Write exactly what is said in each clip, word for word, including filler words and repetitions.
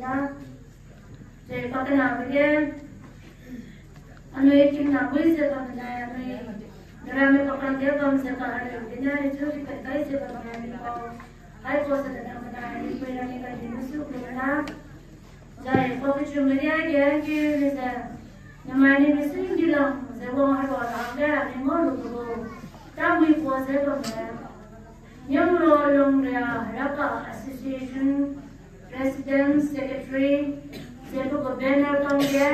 Zai pakenabe ge, anui kimna bui ze bam benai anui, ramme pakang ge bam ze ka anui bine, rechu ripe kai ze bam benai anui pau, hai pau ze bam benai anui pui ramme ka di musu ku na. Zai pau kechu media ge ki ne ze, namai ni musu di lam ze wang haro la ge anui ngau lu gu. Tamui pau ze bam benai. Nianglo Longria Heraka Association President, Secretary, ze pe gu banner kang ge,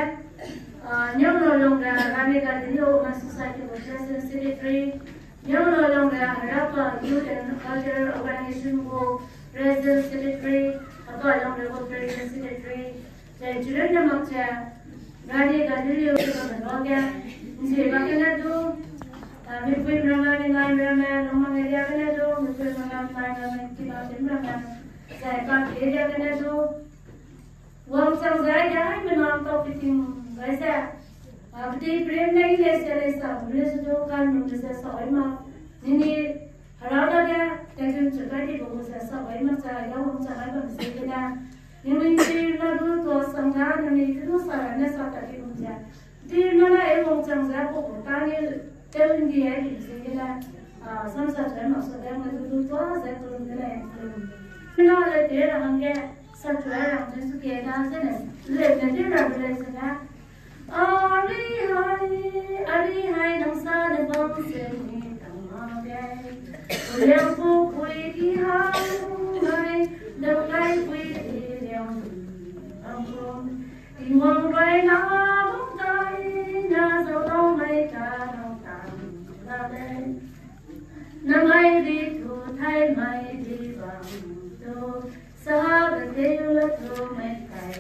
ah, Nianglo Longria Rani Gaidinliu Women Society gu President, Secretary, Nianglo Longria Heraka Youth and Cultural Organization gu President, Secretary, Heraka Longria gu President, Secretary, zai children ne mak ze, Rani Gaidinliu ze bam ge, nzie ba kene du, ah, mipui meramme, minai meramme, lungmang area kene du, mipui meramme, minai meramme, kiba tew meramme, zai ka area kene du, wangchang ze aige haimena tau piting gai ze, ah, kedi prem ne ile se le sa, le se du kan nu le se sa ai ma, nini Hera dage, tengkun chu kai di gu ze sa gai mak ze, ya wangchang ai bam ze gene. Ningming chi na du tua sang da, ningming kenu sa ra ne sa ta di gum ze. Di na na e wangchang ze, pau gu ta ni, tew ndi ai di ze gene. Ah, sam sa chu ai mak sa de, ma du du tua ze tu de le. Na le de ra hangge, sa chu ai ra ne su ke na ze ne. Le ne de ra de le ze ne. Arihai, arihai, nang sa ne bam se ni tang ma dei. Liangpupui ki hang mai, dau kai pui di liang hang pum. Tingwang rai na bam kai, na zau dau mai ka nang tang la dei. Na mai di tu, thai mai di bam tu. Sabe teu la tu mai kai,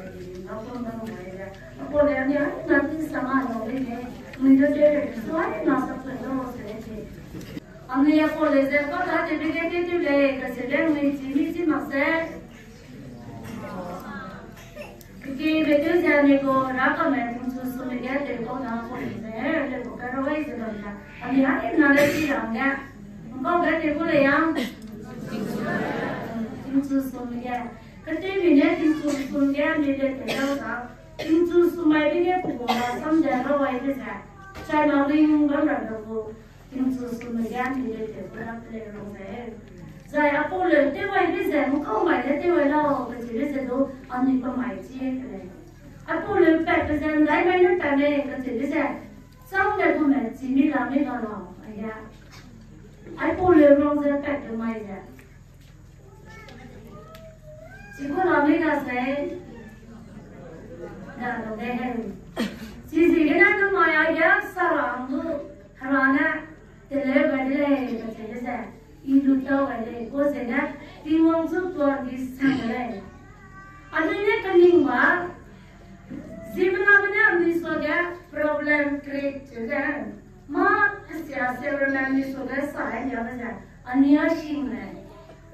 na pau nang mai ya. Apau le ni ai na ti sama lo le ne. Mui do te le, so ai na sa tu lo se le ti. Ami apau le ze pa ta te bi ge te tu le, ka se le mi chi mi chi ma se. Ki be te ze ni ko ra ka me tingchu su mi ge te ko na ko ze, le ko ka ro ai ze lo ya. Ami ai na le ti ra ya. Ko ge te ko le ya. Tingchu su mi ge. Ka te mi ne tingchu su mi ge mi le te lo sa. Tingchu su mai bi ge ku ko la sam de ro ai de ze. Chai ma ling bam ra lo ko. Tingchu su me ge mi le te ku ra le rong ze. Zai apau le te wai bi ze, mu kau mai le te wai lau, ka chi le ze du, ami pa mai chi e ke le. Apau le pat pe ze, ndai mai ne pat le, ka chi le ze. Chang le ku me, chi mi la mi ga lau, a ya. Apau le rong ze pat pe mai ze. Chi ku la mi ga ze. Da lo de he. Chi zi ge na nu mai a ya sa la ang du. Hera ne, teleu gai de lei, kacheu de ze, i lu tau gai lei, kau ze ne, Tingwang chu tuan di sang de lei. Anui ne kaning ba, ziemmena ne anui suage problem create cheu ze, mâ, asia, asia ramme anui suage sa ai ya be ze, anui a sing lei.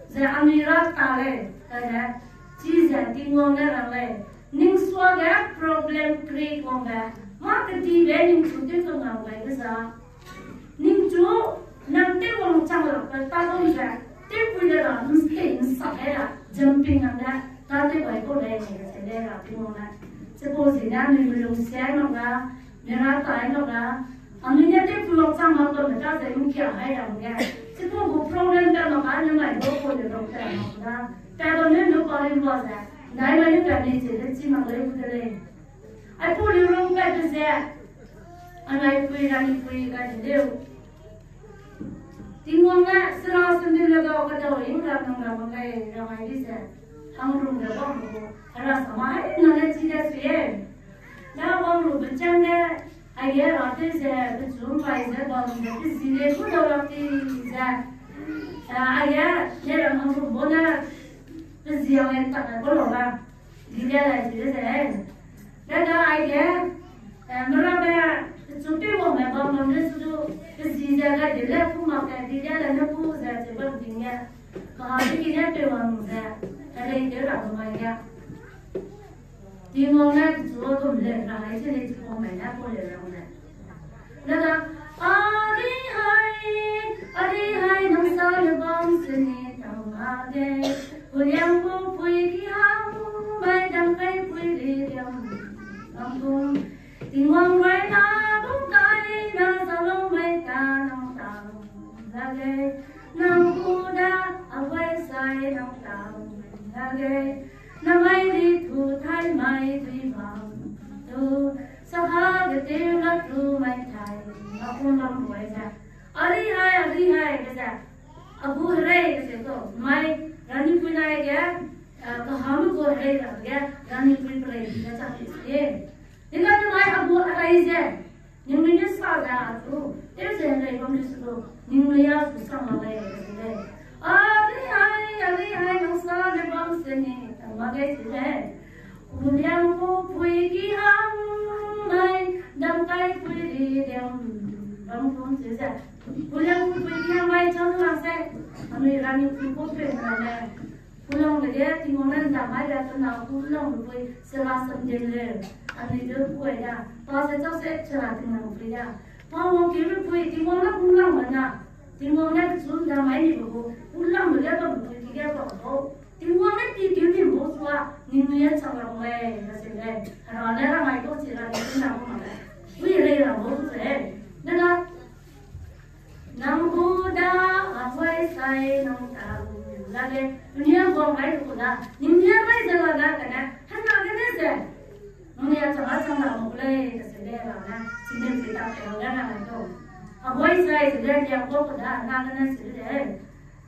Ze anui ra ta lei, kane, chi ze Tingwang ne rang lei. Ning suage problem create wangbe, mâ kedibe ningchu tew kangau gai be za. Ningchu, nang tew wang chang lakbe ta bam ze, tewpui le ra, mistake, msak ai ra, jumping nang ne, ta tew gai kau lei, ze lei ra, Tingwang ne. Chipau ziegene anui melung siai mak ra, mira tai mak ra, anui ne tewpui wang chang mak bambe ta ze, mkia hai ra hangge. Chipau gu problem ta mak a, ne mai gu pau le rau ta mak da. Ta bam ne nu pa rim ba ze, nai mai ne ta ne chi le chi mak lei gu de lei. Aipau leu rang pat be ze, anai pui, rani pui, ga di leu. Tingwang ne, sera sendin le gau kadau ing ra nang ra bam lei, ra mai di ze. Hangrum le bam gu, hera sama hai na le chi de sui e. Na wang lu bechang ne, aige ra te ze, bechu mbai ze, bam ze, pezi le ku dau lak ti ze. A, aige, ne ra hangrum bo ne, pezi ang le tak le bo lau ba. Di le le chi de ze. Dada aige, eh, merabe, pechu pe wangme bam bam ne su du, pezi ze gai de le ku mak ge, di le le ne ku ze, ze bam ting ge. Kaha de ki ne pe wang ze, ka lei tew ra bam mai ge. Tingwang ne pechu a gum le ra hai ze lei chipau mai ne pau le rang ze. Dada, arihai, arihai, nang sa le bam se ni tau ma de. Huliang gu pui ki hang mai dang kai Tingwang rui na bung kai na zalong mai ta nang tang lage, nang gu da a bai sai nang tang lage, na mai ri tu thai mai dui bam tu, saha ge teu la tu mai thai, na kum bam bai ze. Ari hai, ari hai, ge ze. A gu herei ge ze to, mai, rani pui nai ge, ah, kahame gu herei ra ge, rani pui perei ge chang ti sie. Dina ni mai a gu herei ze, ning mi ne sa da a tu, teu ze herei bam di su tu, ning mi ya su sang la lei, ge ze lei. Ari hai, ari hai, nang sa le bam se ni, tang ma ge si le. Kuliang pu pui ki hang mai, dam kai pui ri diam, bam kum se ze. Kuliang pu pui ki hang mai chang la se, anui rani pui ko pe na le. Kulang le ge, Tingwang ne ndam mai le, pe na kulang le pui, se la sam de le. Anui de pui da, pa se chau se, se la Tingwang pui da. Pa wang ki le pui, Tingwang ne kulang le na. Tingwang ne pechu ndam mai ni bu, kulang le ge ba bu pui ki ge ba bu. Tingwang ne pi keu nim bu sua, ning nui a chang ra bu lei, na se lei. Hera ne ra mai ko chi ra ni na bu ma lei. Ui lei ra bu se. Ne na, nang gu da, a huai sai, nang tang lage, dunia guang mai lu na, ning nia mai ze la da kane, hana gene ze. Nang nia chang a chang la mu lei, ka se lei la na, chine pe ta pe la na na to. A huai sai ze le lia ko da, na gene se le.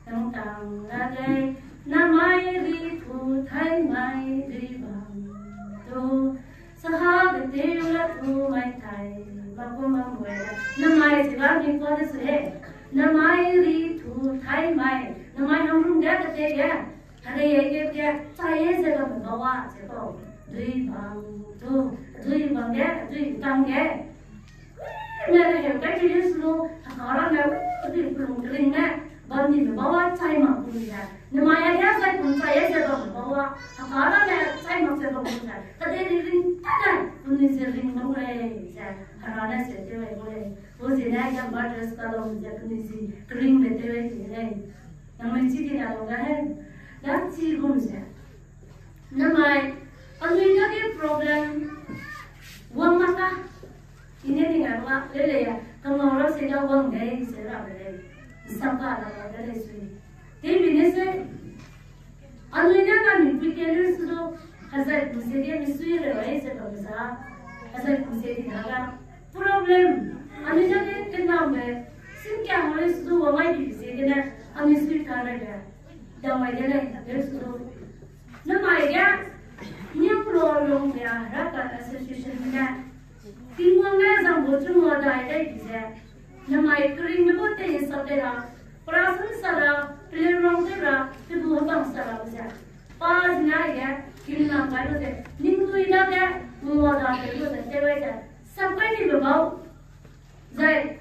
Nang tang lage, na mai ri tu thai mai ri bam tu. Saha ge teu la tu mai thai, ba kum bam bai da. Na mai se ba mi ko de se. Na mai ri tu thai mai. Na mai hang rum ge ka te ge. Hare ye ge ge, chai ye ze bam ba wa, se ko. Dui bam tu, dui bam ge, dui tang ge. Mia le heu kai ki le su lu, haka ra ne, ui, pelung kering ne, bam di me ba wa chai mak pu ze. Nemai a ge zai pum chai e ze bam ba wa, haka ra ne, chai mak ze bam pu ze. Kade ri ring ta ne, penui ze ring bam lei ze. Hera ne se tew lei gu lei. Gu zi ne, yamba dress ka lau ze penui zi, kering le tew lei gu lei. Nang le chi di na lau ga he. Da chi gum ze. Nemai, anui dage problem wang mak ka. I ne ning a ba, le le ya, kangau ra se da wang dei, se ra be lei. Nsam ka la ra be lei sui. Tewbi ne se, anui ne na mi pui ke lu su du, hazai pu se ge mi sui re wai se ba za. Hazai pu se di da ga. Problem, anui dage kenambe, singkiang lu su du wang ai bi se ge ne, anui sui ka re ge. Damai de lei, de su du. Nemai ge, Nianglo Longria Herakan Association ne, Tingwang ne zangbu chu ngua dai dai bi ze. Nemai keringbe gu tei sap de ra, pra sum sa ra, peleu rang tew ra, tebu hebang sa ra ze. Pa zinai ge, tinglang gai lu ze, ningnui dage, ngua dai lu ze, tew ai ze, sap kai ni be bau. Zai,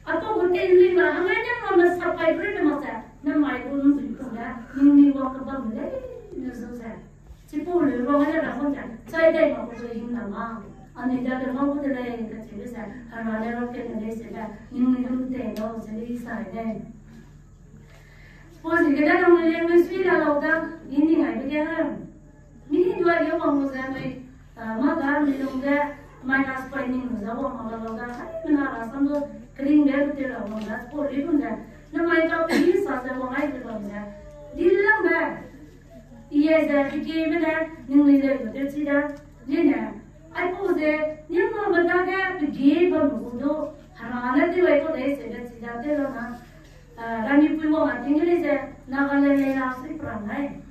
apau gu tei ling ra, hangge ne ngua me sap kai bri ne mak ze, nemai gu nzui kum ge, ningnui wang kebam lei, ne zu ze. Chipau leu ruang ne ra hang ze, chai dai mak gu hing na ma. Anui dage ngau gu de lei, kacheube ze, Hera ne rau ke ne lei sebe, ningnui du tei lau ze lei sai lei. Pau ziegene nangnui lengme sui la lau da, i ning aibe ge, mi dua ge wang lu ze anui, ah, mâ ga mi lung ge, minus point ning lu ze wang mak la lau da, haimena rasam du, keringbe lu tew ra wang da, pau lei gum ze, nemai ka pe mi sa ze wang ai lu bam ze, dilangbe, i ai ze, pe ge be ne, ningnui leu lu tew chi da, zene, aipau ze, Nianglobe dage pe ge bam gu du, Hera ne tew ai kau lei sebe chi da tew la na, ah, Ranipui wang a ting ge lei ze, Nagaland lei la sui pram nai.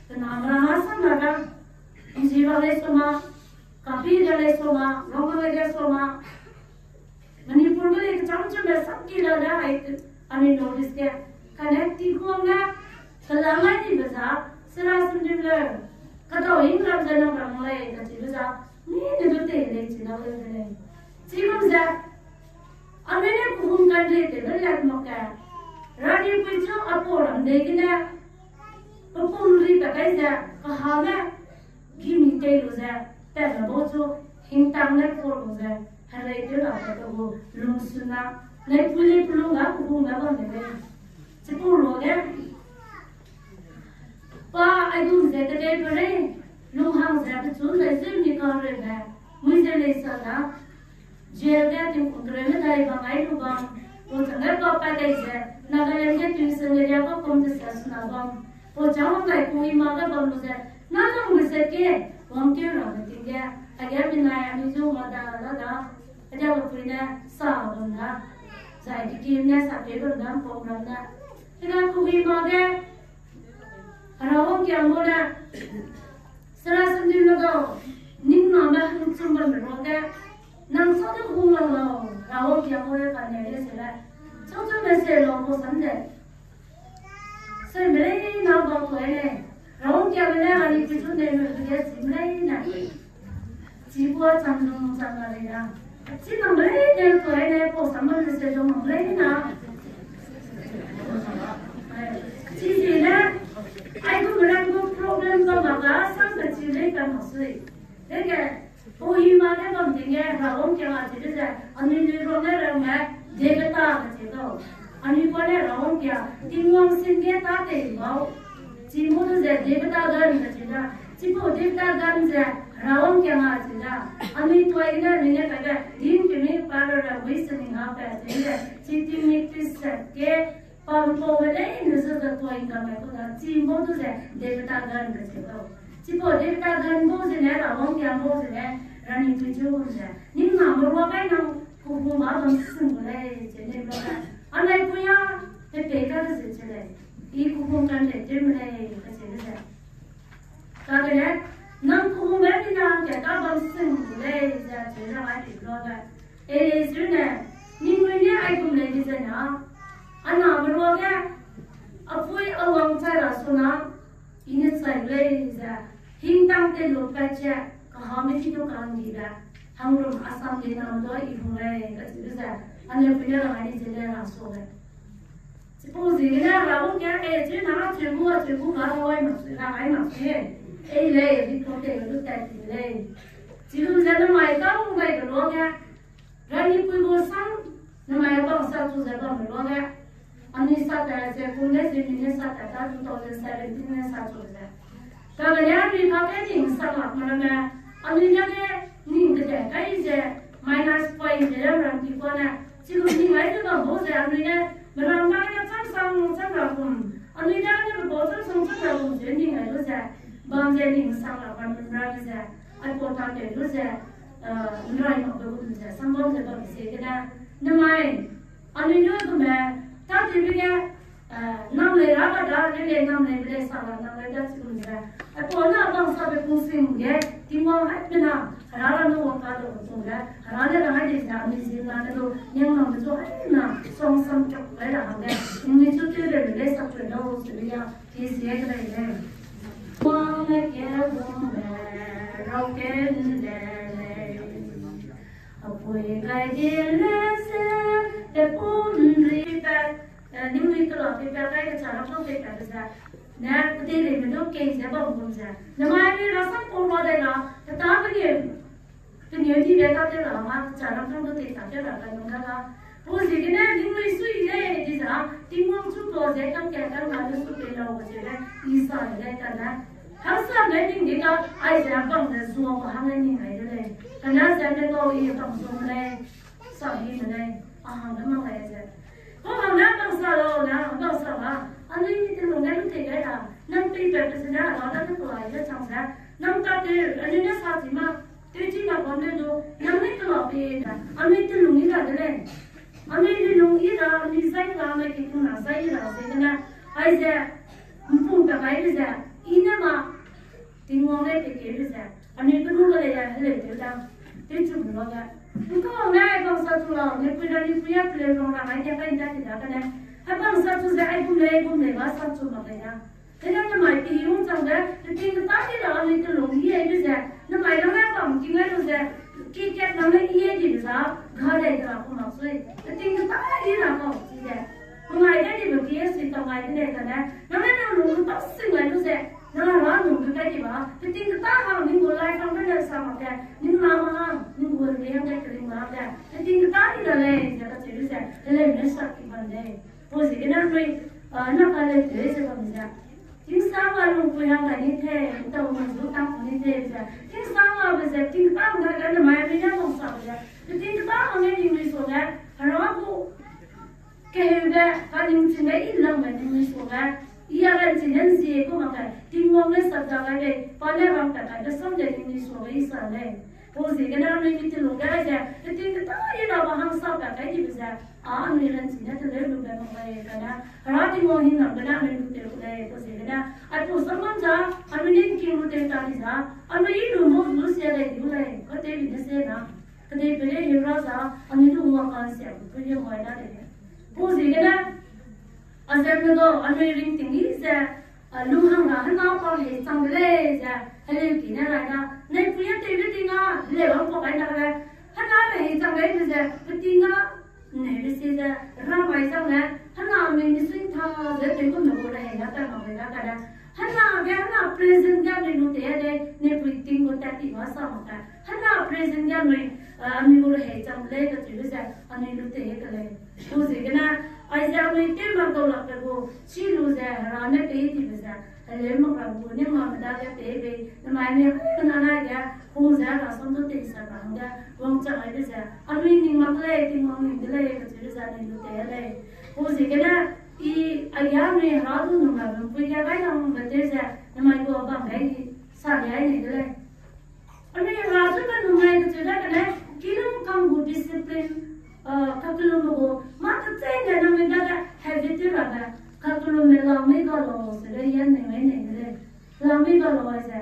Pe na mera ma sam la da, Njiba lei soma, Kapi ga lei soma, Rongmei ga lei soma, Manipur ge lei kecham chame sap ki la da ai, anui North East ge, kane Tingwang ne, kelang ai dibe za, sera sundimle, kadau hing ram ze nang rang lei, kachibe za, mi ne du tei lei chi lau lei de lei. Chigum ze, anui ne kehung kan lei tewbe lat mak ge, Ranipui chu apau ram dei gene, pe pum ri ta kai ze, kahame, gimi tei lu ze, tatme bau chu, hingtang ne pau lu ze, herei tew ra pe pe gu, lungsuna, nai pui lei pelung ga kehung ga bam de lei. Chipau lu ge, pa aigum ze kedei pe rei, lunghang ze pechu zai zui mi ka rei me, Jail lei sa na, jail ge tingkum kereu medai bang ai lu bam, pau chang ge pa pa dai ze, Nagaland ge tingkum sene ria pa kum de sa suna bam, pau chang wang dai Kohima ge bam lu ze, na nang lu ze ke, wang keu ra me ting ge, a ge mi nai a mi zu ma da la da, a dia lu pui ne sa bam na, zai di ki ne sa pe bam na, pau ram na. Hega Kohima ge, Hera wangkiang gu ne, sera sendin le gau, ning na me hang chum bam me ruage, nang sa de hung lang lau, Hera wangkiang gu ne ka ne le se le, chau chau me se lau ko sam de. Se me lei na bau tuai ne, Hera wangkiang ne, ani pi chu ne me pi ge chi me lei na. Chi bua chang lung chang la lei na. Chi nang lei ne tuai ne, pau sam me se lung nang lei na. Chi di ne, ai gu me rang gu problem ba ma ga, sang ka chi lei ka ma sui. Dege, Kohima ne bam ting ge, Hera wangkiang a chi de ze, anui lui ruang ne rang me, Devata ka chi dau. Anui pa ne Hera wangkiang, Tingwang sing ge ta tei bau. Chi mu du ze Devata gan ka chi da. Chipau Devata gan ze, Hera wangkiang a chi da. Anui tuai gene anui ne kaibe, din kemi pa ra ra wei se ning ha pe chi ze, chi ting mi ti se ge, Pam pau me leine ze ze tuai ngam mai ku da, chi bau du ze Devata gan kacheu lau. Chipau Devata gan bau zene, Hera wangkiang bau zene, Rani Tuichu gum ze, ning na me rua gai nang kuhung ba bam sing gu lei, ze ne bau da. Anai puya, pe pe ka ze che lei. I kuhung kan lei, tew me lei, kacheu ze. Kagene, nang kuhung be mina ke ka bam sing gu lei, ze che ra ai pe bau da. E, zune, ningnui ne aigum lei di zena, a na me ruage, a pui a wang chai ra suna, i ne chai lei ze, hingtang te lu pat che, kahame ki du kanggibe, hangrum Assam ge nam du i hung lei, kachibe ze, a ne pui ne rang ai di ze le rang su lei. Chipau ziegene Hera wangkiang e, chi na cheu gu, a cheu gu ga, ai mak sui, rang ai mak sui e. E lei, report te lu tat ti lei. Chigum ze namai ka hung gai be luage, Rani pui gu sang, namai bang sa chu ze bam be luage. Anui sa ta ze, kum ne ze, mi ne sa ta ta, two thousand seventeen ne sa chu ze. Kagene anui kage ning sang lak ma ramme, anui dage ning kede kai ze, minus point ze ram ram ti kua ne, chigum ning ai ze bam bau ze anui ne, meram dage cham sang cham ra kum, anui dage ne bebau cham sang cham ra kum ze ning ai lu ze, bam ze ning sang lak ma ramme ze, aipau tâtew lu ze, eh, nrai makbe gum ze, sang bam ze bam ziegene, namai, anui ne gume, tâtewbe ge, eh, nam lei ra ba da, lei lei nam lei be lei sa la, nam lei da chigum ze. Aipau na bang sabe kung sing ge, Tingwang haimena, Hera ra ne wang ka lu kum sing ge, Hera ne rang ai di ze, anui zin la ne lu, niang nam me chu haimena, song sam chok gai ra hangge, ningnui chu tew lei be lei sa chu lau, se be ya, ki zie ge lei lei. Wang le ke gum le, rau ke le lei. Apui gai di le se, pe pun ri pe, eh, ningnui kela pe pe kai kecha ra pau pe pe ze. Ne, kedeireime du kei ze bam gum ze. Namai mi rasam pau ra dai ra, keta kenieu, kenieu dibe tâtew ra ma, kecha ra pau du tei tâtew ra kanung da ga. Pau ziegene ningnui sui lei di ze, Tingwang chu pau ze kangke kangna lu su pei lau kacheube, i sa lei kane. Hangsame ning di ga, aize bang ze zuabe hang lei ning ai de lei. Kane ze ne kau i bang zu lei, sa hi me lei, a hang de mak lei ze. Kau hang ne bang sa lau ne, bang sa ma, anui telung ne lu tei gai ra, nang pei pe pe ze ne, a da ne kau ai de chang ze, nang tâtew, anui ne sa chi ma, tewchi na bam le du, nang ne kela pe da, anui telung i ra de lei. Anui telung i ra, anui zai ra, anui ki tuna zai ra, ziegene, aize, mpung pe gai be ze, i ne ma, Tingwang ne pe kei be ze, anui kenu ge lei ya, heleu tew da, tewchu bu la ga. Nkau ne bang sa chu lau, ne pui ra ni pui ya, pe leu rang ra, ai ne kai da ti da kane. Hai bang sa chu ze, aigum lei, aigum lei, ba sa chu mak lei da. Tene namai pi hung chang ze, peting keta di ra anui telung i ai be ze, namai rang ai bam king ai lu ze, ki kat nang ne i ai di be za, ga dai de ra ku mak sui. Peting keta di ra kau chi ze. Namai dai di be ki ai sui tau ngai de ne kane, nang ne nang lung lu tau sing ai lu ze, nang ra lung lu kai di ba, peting keta hang ning gu lai kang de ne sa mak ge, ning na ma hang, ning gu le yang dai kering ma de, peting keta di ra lei ze kacheu lu ze, heleu ne sak ki bam lei. Pau ziegene anui, ah, na ka leu tew ze bam ze. Tingsang a lungpui hang gai ni te, ntau ma zu tang ni te ze. Tingsang a be ze, tingtang ga ga namai Peting keta hangge ningnui suage, Hera gu keheube, kaningchingbe i langbe ningnui suage, i a ranchi ne nzie ku mak kai, Tingwang ne sapta kai lei, pa ne rangpat kai, kesam de ningnui suage i sa lei. Pau ziegene anui mi telung gai ze, peting keta i rabe hang sapta kai dibe ze, a anui ranchi ne teleu lube mak lei, kane, Hera Tingwang hingnam gene anui lu teu lei, pau ziegene, aipau samlam za, anui ne king lu teu ta di za, anui i lu mo lu sia lei, lu lei, katew bi ne se na. Kedei pele Hera za, anui du ngua kan sia gu pui ge mai da de. Pau ziegene, a zem ne do, anui ringting i ze, a, lu hang ra, hena pa hei chang de lei ze, heleu ki ne rai da, nei pui a tewbe ting a, leu hang pa kai da le, hena le hei chang lei ze, peting a, nebe si ze, rang bai chang le, hena anui misui ta ze tew gu me gu le hei na ta mak le da ka le, hena ge, hena present ge anui lu tei de, nei pui ting gu tat ti ma sa mak ka. Hena present ge anui, a, anui gu rehei chang lei kacheube ze, anui lu tei ke lei. Pau ziegene, aize anui tew mak dau lakbe gu, chi lu ze, Hera ne pei dibe ze, heleu mak ra gu, ningmame dage pei bei, namai anui hena nai ge, hung ze Hera sam du tei sa ra hangge, wangchang aibe ze, anui ning mak lei, Tingwang ning de lei kacheube ze anui lu tei lei. Pau ziegene, i, aige anui Hera du num rabe mpui ge gai langbe tew ze, namai gu bam gai di, sa di ai nei de lei. Anui Hera zu kanumai kacheu da kane, kilung kang gu discipline, a, kakellumbe gu, mâ kecheîne nangnui dage habit tew rabe, kakellumbe lam mei ga lau, sebe yan nei mei nei de lei. Lam mei ga lau aize.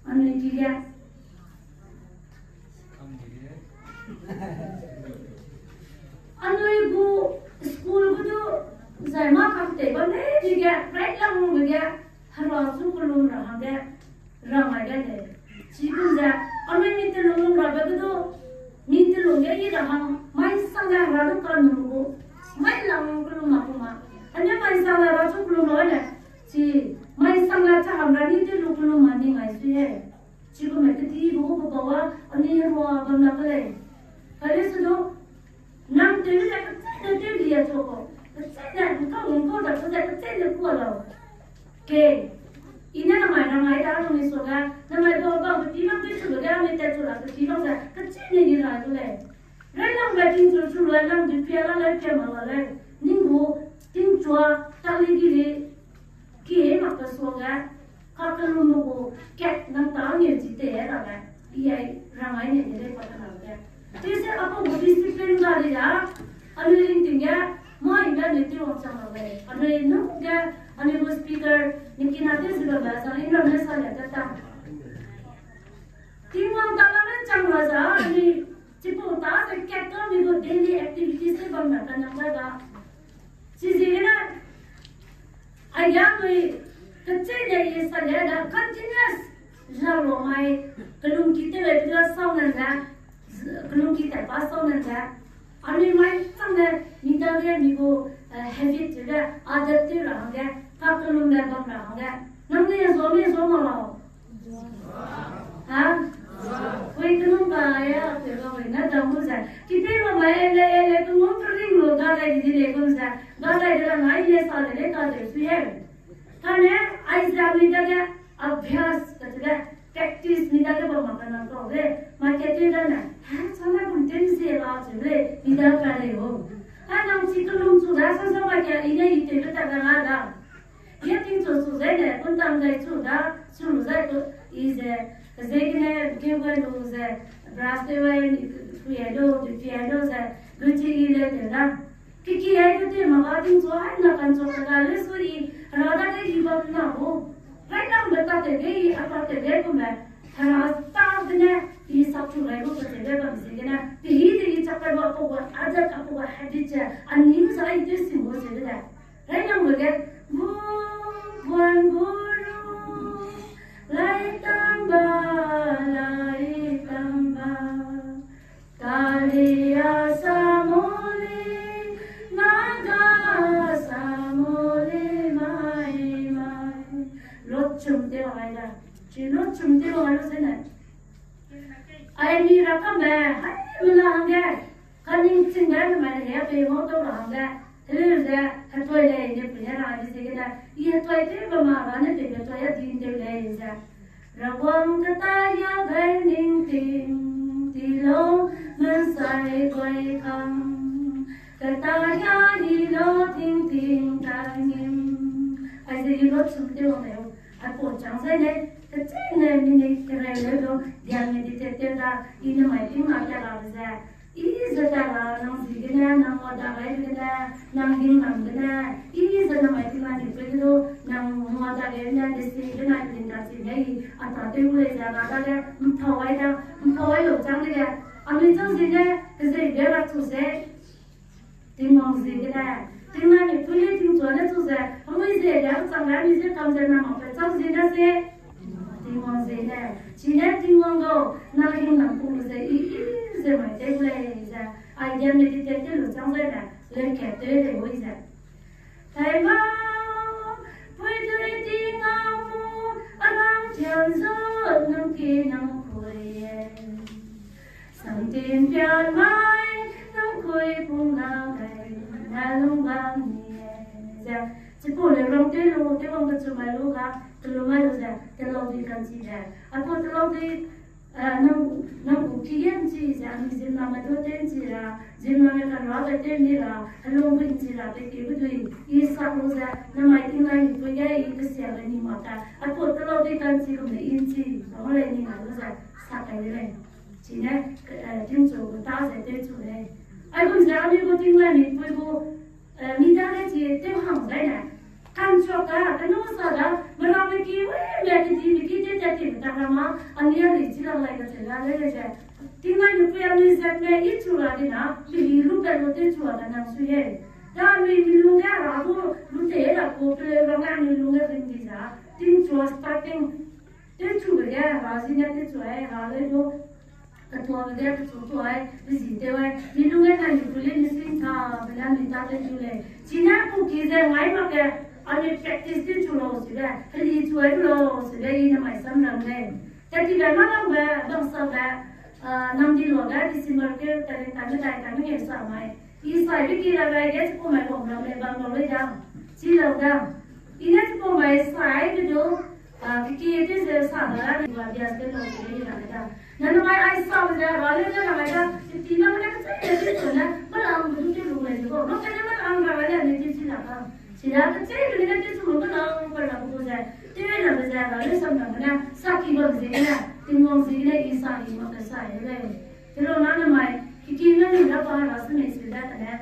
Anui ki ge. Anui gu school gu du, zai mâ kak tei bam lei, ki ge, right lang gu ge, Hera zu kellum ra hangge, rang ai gai lei. Chigum ze, anui mi telung lum rabe ge du, mi telung ge i ra hang, mai sang le Hera du kanum gu, mai lang kellum ma ku ma. Anui mai sang le Hera zu kellum ra le, chi, mai sang le cha ham ra ni telung kellum ma ni ngai sui he. Chigum me kedi gu gu bau a, anui rua bam la ke lei. Kale su du, nang tew ze kecheîne tew di a chu ko. Kecheîne, nkau nkau da ku ze kecheîne ku a lau. Ke, i ne namai namai da nangnui suage, namai bau bam kedi bam tew su lu ge, anui tat chu la kedi bam ze, kecheîne ni ra du lei. Railangbe tingchu chu lu nang du pia la lei, pia mak la lei. Ning gu, tingchua, tali gi lei. Ki mak pe suage, kakellumbe gu, kat nang ta nge chi te rabe, i ai rang ai ne de lei pa kena ge. Tese apau gu discipline ga di da, anui ringting ge, mâ i ga ne tew wangchang ra lei. Anui nu ge, anui gu speaker, ni kina te zibe ba sa, i ram ne sa le ta ta. Tingwang ta la ne chang ra za, anui chipau ta ze kat ta mi gu daily activities te bam ra kanang ga ga. Chiziegene, aige anui, kecheîne i sa le da continuous, zalua mai, kellum ki tew le pela sau nan ze, z-, kellum ki tat pa sau nan ze, anui mai chang le, mi dage mi gu, eh, habit tew le, adat tew ra hangge, kakellumbe bam ra hangge, nangnui zua me zua mak lau. Ha? Pui kenung ka ya, pui ga wei na dam gu ze. Kipei mak mai ele, ele, kenung kering lu ga dai di di le gum ze. Ga dai de la ngai le sa de le ka de sui he. Kane, aize mi dage, abhyas, kacheu le, practice mi dage bam mak kanang kau le. Ma ke tew da ne, ha, chana kum tew ze la cheu le, mi da ka le o. Ha, nang chi kellum chu da, sa sa ma ke, i ne i tew be ta da la da. Ge tingchu chu zai ne, kuntang zai chu da, chu lu zai ku, i ze, ziegene, ge gai lu ze, brush tew wai, pui ai lu, pui ai lu ze, gu chi i le tew da. Kiki ai gu tew mak ga tingchu ai na kanchu ka ga le su i, Hera dage i bam na gu. Railangbe ta tew ge i, a ta tew ge gu me, Hera ta gene, i sap chu gai gu ka tew ge bam ziegene, pehî de i chak kai lu apau gu, adat apau gu habit ze, anui za i tew sim gu ze de. Railangbe ge, gu, guan gu ru, lai tamba, lai tamba, Kali a samuli, naga samuli mai mai. Lot chum tew ai da. Chi lot chum tew ai lu se ne. Ai mi ra kam be, hai mi la hangge. Kaningchingbe namai ne he pei ngau tau ra hangge, heleu ze, hetoi lei ne pui ne rang di ziegene, i hetoi tew bam ma ra ne pei hetoi a din tew lei ze. Rawang keta ya gai ningting, ti Lo, mesai bai kang, kata ya ni lo ting ting ta ngim. Aize i lo chum te wang leu, aipau chang zai ne, kachene mi ne kereu leu lo, diam meditate te da, i ne mai ting na ka la ze. I ze ta la, nang zi gene, nang wa da gai gene, nang hing nang gene, i ze nang mai ting na ni pe lo, nang wa da gai gene, de si gene, i ting ta si ne, i a ta te u le ze, na da ge, mpau ai da, mpau ai lo chang de ge, a mi chang zi ne, ke ze de ra chu se, Tingwang zi gene, ting na ni pe le ting chua ne chu ze, a mi ze de ra chang ra mi ze kam ze na ma pe chang zi ne se, Tingwang zi ne, chi ne Tingwang gau, na hing nang pu ze, i, i, ze mai te le, ze, ai de meditate te lu chang ze ne, le ke te le wi ze. Taima, pui tui ting a mu, a rang tian zu, nang ki nang kui e. Samtin pian mai, nang kui pung na kai, na lung bam ni e. Ze, chipau le rang te lu, te wang kechu mai lu ga, kelu mai lu ze, te lau di kan chi ze. Aipau te lau di, eh, nang, nang gu ki yen chi ze, ani zimna mai du te chi ra, zimna mai kan ra be te ni ra, helung bin chi ra, te ki bu dui, i sak lu ze, na mai ting na ni pui ge, i kesia be ni ma ta, aipau te lau di kan chi kum ne in chi, na le ni ma lu ze, sak kai le. Chi ne, eh, ting chu gu ta ze te chu le. Ai kum ze, ani gu ting na ni pui gu, Eh, mi dage chi tew hang zai ne. Kan chua ka, kanu sa da, meramme ki, we, me ki di, mi ki te te ti, ta ra ma, ani a li chi lang lai ka che la le le ze. Ting na ni pui a mi zat me, i chu ra di na, mi hi lu pe lu te chu ra da nang su ye. Da mi mi lu ge ra bu, lu te ra ko, pe le ra nga mi lu ge ring di za. Ting chua starting. Te chu ge, ra zi ne te chu ai, ra le lu. Katuabe ge, katuabe ai, pe zi tew ai, mi lu ge na ni pui le mi sing ta, pe la mi ta te chu le. Chi ne ku ki ze ngai mak ge, a mi practice te chu lau si le, pe li chu ai lau si le, i ne mai sam ram le. Te ti le ma lang be, bang sa be, ah, nam di lo ge, December ke, ta le ta me dai ta me nge sa mai. I sai be ki ra gai ge, chipau mai bam lau le, bam lau le da. Chi lau da. I ne chipau mai sai be du, ah, ki ki te ze sa da ra, ni ba bia te lau le, i ra da. Na na mai ai sa be ze, ra le ze ra gai da. Ti na mai ka sai le te so na, ma lang be du te lu le ze ko. Ro ka na ma lang ra gai le, ne te chi la ka. Chi la ka sai be ne te so ma lang ba la bu ze. Te na be ze, ra le sam na na. Sa ki ba ze na. Tingwang zi ne, i sa i ma ka sai le. Te lo na na mai, ki ki na ni ra pa ra se me se da ka ne.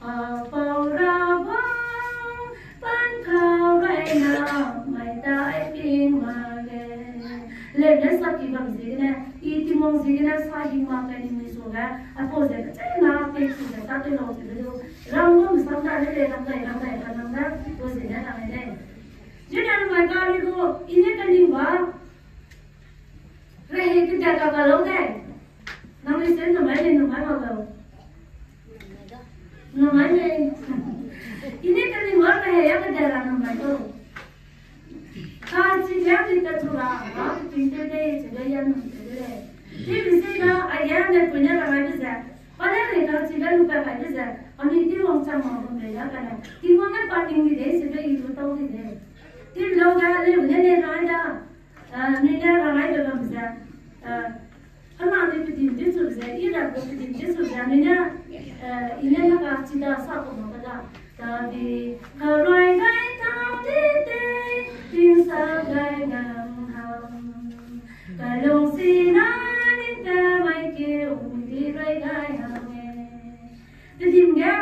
A pau ra bang, pan kau rai na, mai tai ping ma ge. Le ne sa ki bam zi gene, i Tingwang zi gene sa hi ma kai ni mi su ge, a pau ze ke chai na te su ze ta te lo te lu. Ram bam sam da le le ram dai ram dai ka nang da, pau zi ne ram ne. Zi ne mai ka ni gu, i ne ka ni ba. Rehei kedat ka ka lau de. Nang listen numai lei, numai mak lau. Numai lei. I ne ka ni ma rehei a kedat ra numai lau. Ka chi ge ni ka chu ra, ra chi te de, chi de ya num te de. Chi mi se ga, a ya ne pui ne ra mai de ze. Pa ne ni ka chi ge lu pa kai de ze. A mi Tingwang chang ma bu me ya ka ne. Tingwang ne pa ting di de, chi de i lu tau di de. Chi lau ga le ne ne ra da. Ah, mi ne ra mai be bam ze, ah, kena mi pedim di su ze, i ra gu pedim di su ze, mi ne, eh, i ne na ka chi da sa ku ma ka da. Ta di, ka roi gai ta di te, ting sa gai nang hang. Ka lung si na ni te mai ke u di roi gai hang e. Pedim ge,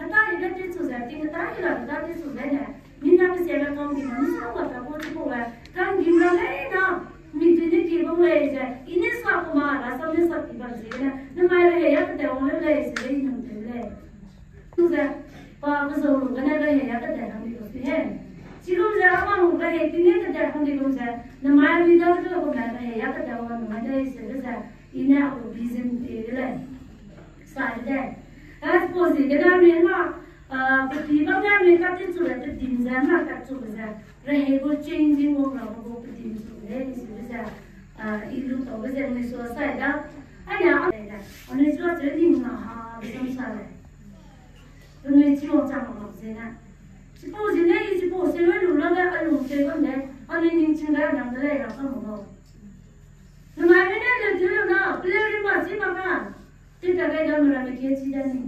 heta i ge te su ze, ting heta i ra heta te su ze ne. Mina kesiabe kangdime, mi sa wa ta ko ti ko we, kangdim ra lei na, mi tui ne ki bam lei ze, i ne sa ku ma, ra sam ne sa ki bam ze ne, namai rehei a kete wang lei lei ze, i nung te lei. Tu ze, pa pe zau lu gene rehei a kete hang di ko si he. Chi lu ze, a mang rehei ting ne kete hang di ko ze, namai mi da kete ko me rehei a kete wang namai lei ze, ze, i ne a ko vision te de lei. Sa de. As po zi gene mi na, Ah, pe pi bam ne mi ka ti chu le pe dim ze, na ka chu ze. Rehei gu changing wang ra gu pe dim chu le, i su ze. Ah, i lu tau ze mi su sai da. Ai ya, ai da. Ani su ze ni na ha, bi sam sa le. Pe nui chi wang chang ma ze na. Chipau zi ne, i chipau se we lu la ga, a lu se bam ne. Ani ning ching ga nang de le ra ka mo lo. Namai mi ne le tu lu na, pe le ri ma chi ma ka. Chi ta gai da meramme kie chi da ni.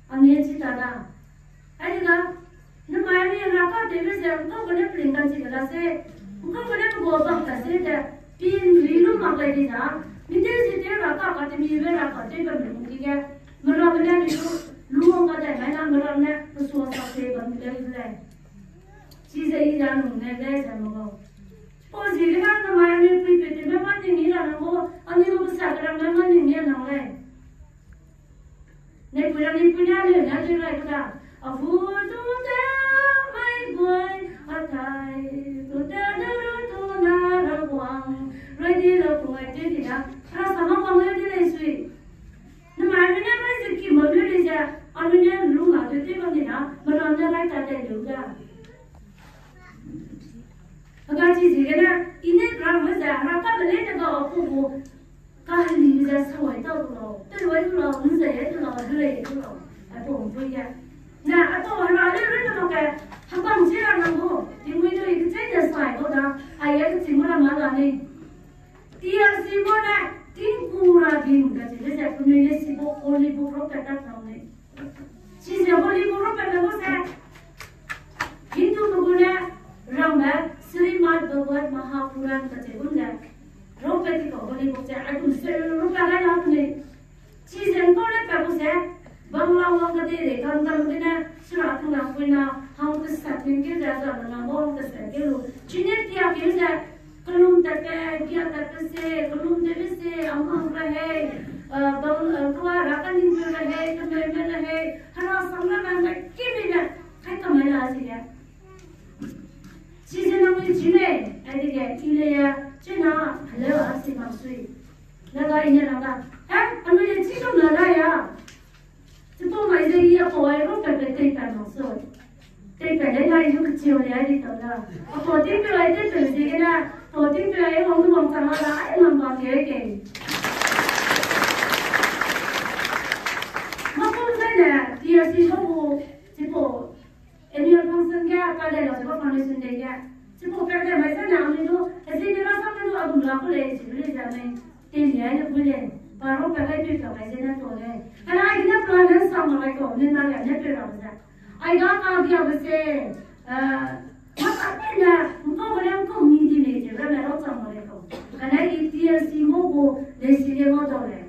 Anui chi ta da. Ai da, namai mi ra ka tewbe ze, ngkau gene peling kan chi da se, ngkau gene pegua bam ta se de, pin ri lu mak gai di da. Mi tew zi tew ra ka, ka temibe ra ka tew bam lu ki ge, meramme ne mi lu, lu wang ka de, mai na meramme ne, pesua sa se bam lu lei. Chize i da nung ne lei ze me gau. Pau ziegene namai anui puipeu tewme mâ ning i ra nang gu, anui gu kesa keramme mâ ning i nang lei. Nei pui ra ni pui ne anui ne anui rai ku da. A hu du te mai guai, a tai du te du ru du na ra guang. Rai di ra ku ngai te di da. Ra sa mâ guang rai di lei sui. Namai anui ne rai ze ki ma lu lei ze, anui ne lu na du te bam di da. Meramme ne rai ta dai lu da. Hega chi ziegene, i ne ramme ze, hera kabe leine ga a pu gu, kahelibe ze sawai tau du lau, tewai du lau, nzei du lau, helei du lau, aipau mpui ge. Ne, aipau hera leu runne mak ge, hebang chi ra nang gu, tingmui du i kecheîne sai kau da, aige kechîngme ra ma la nei. T R C mâ ne, tingku ra ding kacheube ze, penui le si bau holy book rapat ta nang nei. Chize holy book rapat ne gu ze, Hindume gu ne, rangbe, Srimad Bhagavad Mahapuran kacheu gum ze, rapat ti kau holy book ze, aigum seu rapat gai la penui. Chize ngkau ne pat gu ze, Bangla wang kadeirei kamdam gene, sura tung ra puina, hang kesa ting keu ze, za bena bau hang kesa keu lu. Chine tia keu ze, kelum tatbe, gia tatbe se, kelum tewbe se, amang ra hei, eh, bang, eh, kua ra kaningpeu ra hei, kemeume ra hei, hera sam ra nang kai kemei ne, kai kamai la si ge. Chize nangnui chi mei, aidege, i le ya, chuna, heleu a si mak sui. Nada i ne nada. Eh, anui le chi kam nada ya. Chipau mai ze i apau ai rapat pe teipat mak sui. Teipat le nai lu kechiu le ai di tau da. Apau tingpeu ai teipat ziegene, apau tingpeu ai wang du wangchang la da, ai nang ba ke ke. Mâ pau zaine, T R C mâ gu, chipau, annual function ge, ka le lau chipau foundation day ge. Chipau pat de mai zaine, anui du, hezie ne rasam ne du, a gum la ku lei, chi lu lei ze anui. Temi ai ne gu lei, pa rapat gai tui ka gai ze ne tau lei. Kane aigene plan ne sang mak gai kau, ne na ria ne peu ra ze. Aiga kagiabe se, eh, mâ ka tene, ngkau gene ngkau mi di lei ze ramme rau chang mak lei kau. Kane i T R C mâ gu, lei si ge ngau dau lei.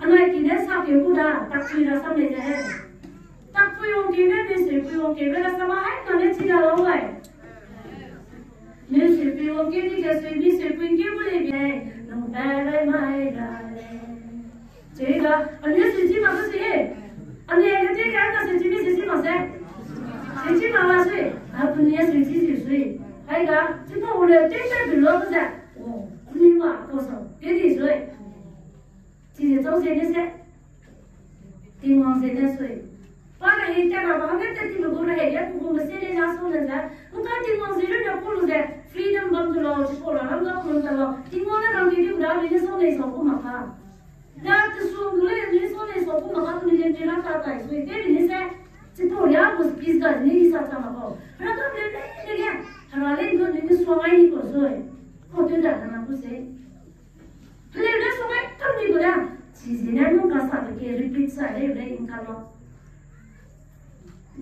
Anai ki ne sakeu gu da, takpui rasam lei ze. Takpui wangkeube, meuseupui wangkeube rasam a hai kane chi da lau ai. Meuseupui wangkeu di ge sui, meuseupui ngkeu gu lei bi lei, nung pa rai mai ra lei. Chiga, anui sui chi mak sui e. Anui ne chi ka na sui chi mi sui chi mak se. Sui chi mak la sui. A penui sui chi sui sui. Haiga, chipau le tei tei bi lo ze. O, anui ma kau sau, ke di sui. Chize chau ze ne se. Tingwang ze ne sui. Pa ne i ta ra ba ne te ti me gu ra he, ya ku gu me se le la sau le ze. Ngka Tingwang ze lu ne ku lu ze. Freedom bam tu lau, chipau ra ram ga ku lu ta lau. Tingwang ne rang di di gu da, mi ne sau lei sau ku mak ka. Da tesuang du lei, mi sau lei sau ku mak ka, penui le mi ra ta tai sui. Te mi ne se. Chipau ya gu speech ga ni sa ta mak kau. Ra ka le le le ge. Hera le du ni suang ai ni kau sui. Kau te da na ku se. Heleu ne suang ai kam ni gu da. Chize ne nung ka sa de ke repeat sa lei lei ngka lau.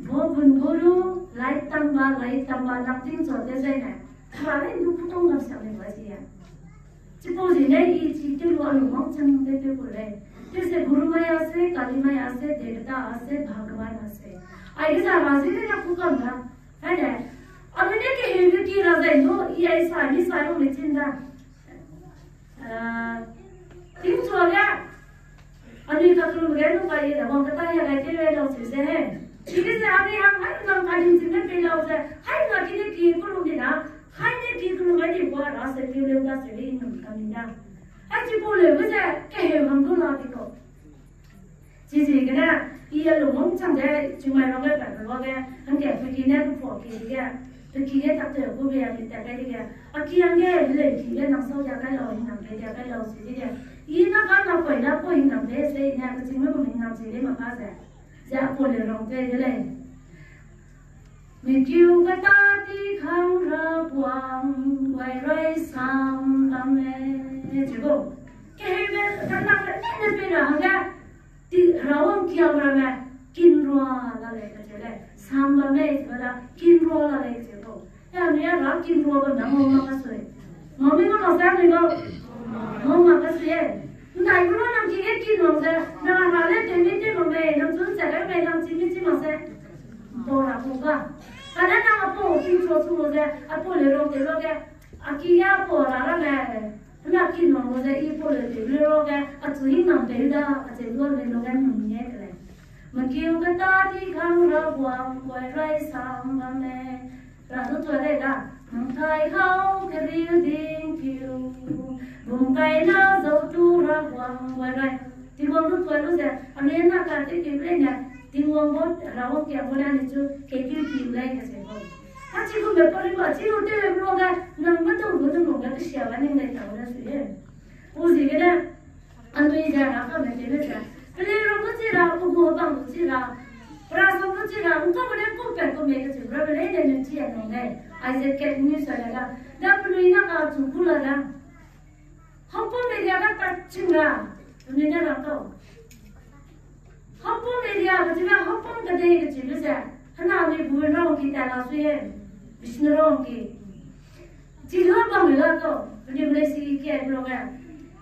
Bo gun bo lu, lai tangba, lai tangba, nang tingchua te zai ne. Hera le du putong gam sa lei ba zi ya. Chipau zi ne i chi tew lu a lu wangchang te tew ku lei. Tew se Guru Maya se, Kali Maya se, Devata se, Bhagavan se. Aige za ra zi ne ya ku kam da. Hai de. Anui ne keheu ki ra zai du, i ai sa, mi sa lu le chin da. Eh, tingchua ge, anui kakellum ge nu kai de, wang kata ya gai tew rai lau chiu ze he. Chibe ze anui hang hai nang kai dim chim ne pei lau ze, hai na ki ne ki kellum di na, hai ne ki kellum gai di kua ra se piu leu da se le i num kam ni da. Hai chipau leu ge ze, keheu hang du la di kau. Chiziegene, i a lungwang chang de, chumai rang gai pat pe ba ge, hangge peki ne pe puaki dige, peki ge tak te gu be a mi tat gai dige, a ki hangge, leu ki ge nang sau dia kai lau, hingnam pe dia kai lau, si dige. I na ka na poi na poi hingnam pe se, i ne kechîngme gu hingnam se de ma ka ze. Ze a pau le rang pe de lei. Mikiu kata ti khang ra guang, wai rai sam lam me, chiu gu. Keheume, kata kata Pe ra hangge, ti Hera wangkiang ramme, kinrua la lei kacheu lei, sam bamme, chibe da, kinrua la lei kacheu kau. E, anui a ra kinrua bam da ngau mak kasui. Ngau mi ngau mak sa mi ngau. Ngau mak kasui e. Ndai gu ra nang ki ge kin wang ze, nang a ra le tew mi tew bam mei, nang chun ze gai mei, nang chi mi chi mak se. Pau ra pau ga. Kane nang a pau kin chu chu ze, a pau le rau tew rau ge, a ki ge a pau ra ra le. Hena kin wang lu ze i pau le tew le rau ge, a chu i nam tew da, a cheu lu le lu ge num ne ke lei. Mekeu keta di kang ra guang, guai rai sang bamme. Ra du tua lei da, nang tai hau keriu ding kiu. Bum kai na zau tu ra guang, guai rai. Tingwang du tua lu ze, anui na ka te kiu lei ne, Tingwang bau, Hera wangkiang bau ne anui chu, kekiu kiu lei kacheu kau. A chi gu me pau ri ba, chi lu tew le rau ge, nang me tau lu nang lu ge, kesia ga ning lei tau ne sui e. Pu ziegene, anui ze Hera kame tew le ze. Pelei ram gu chi ra, pe gu bam gu chi ra. Pera sam gu chi ra, ngkau gu ne kau pat kau mei kacheu rabe lei ne nui chi a nang lei. Aize kat nui sa le la. Da penui na ka chu gu la da. Haupum area ga pat ching ra. Penui ne ra kau. Haupum area kacheube, Haupum kedei kacheube ze. Hena mi bu ra ki ta la sui e. Bishnu ra ki. Chi lu bam la kau, penui le si ke lu ge.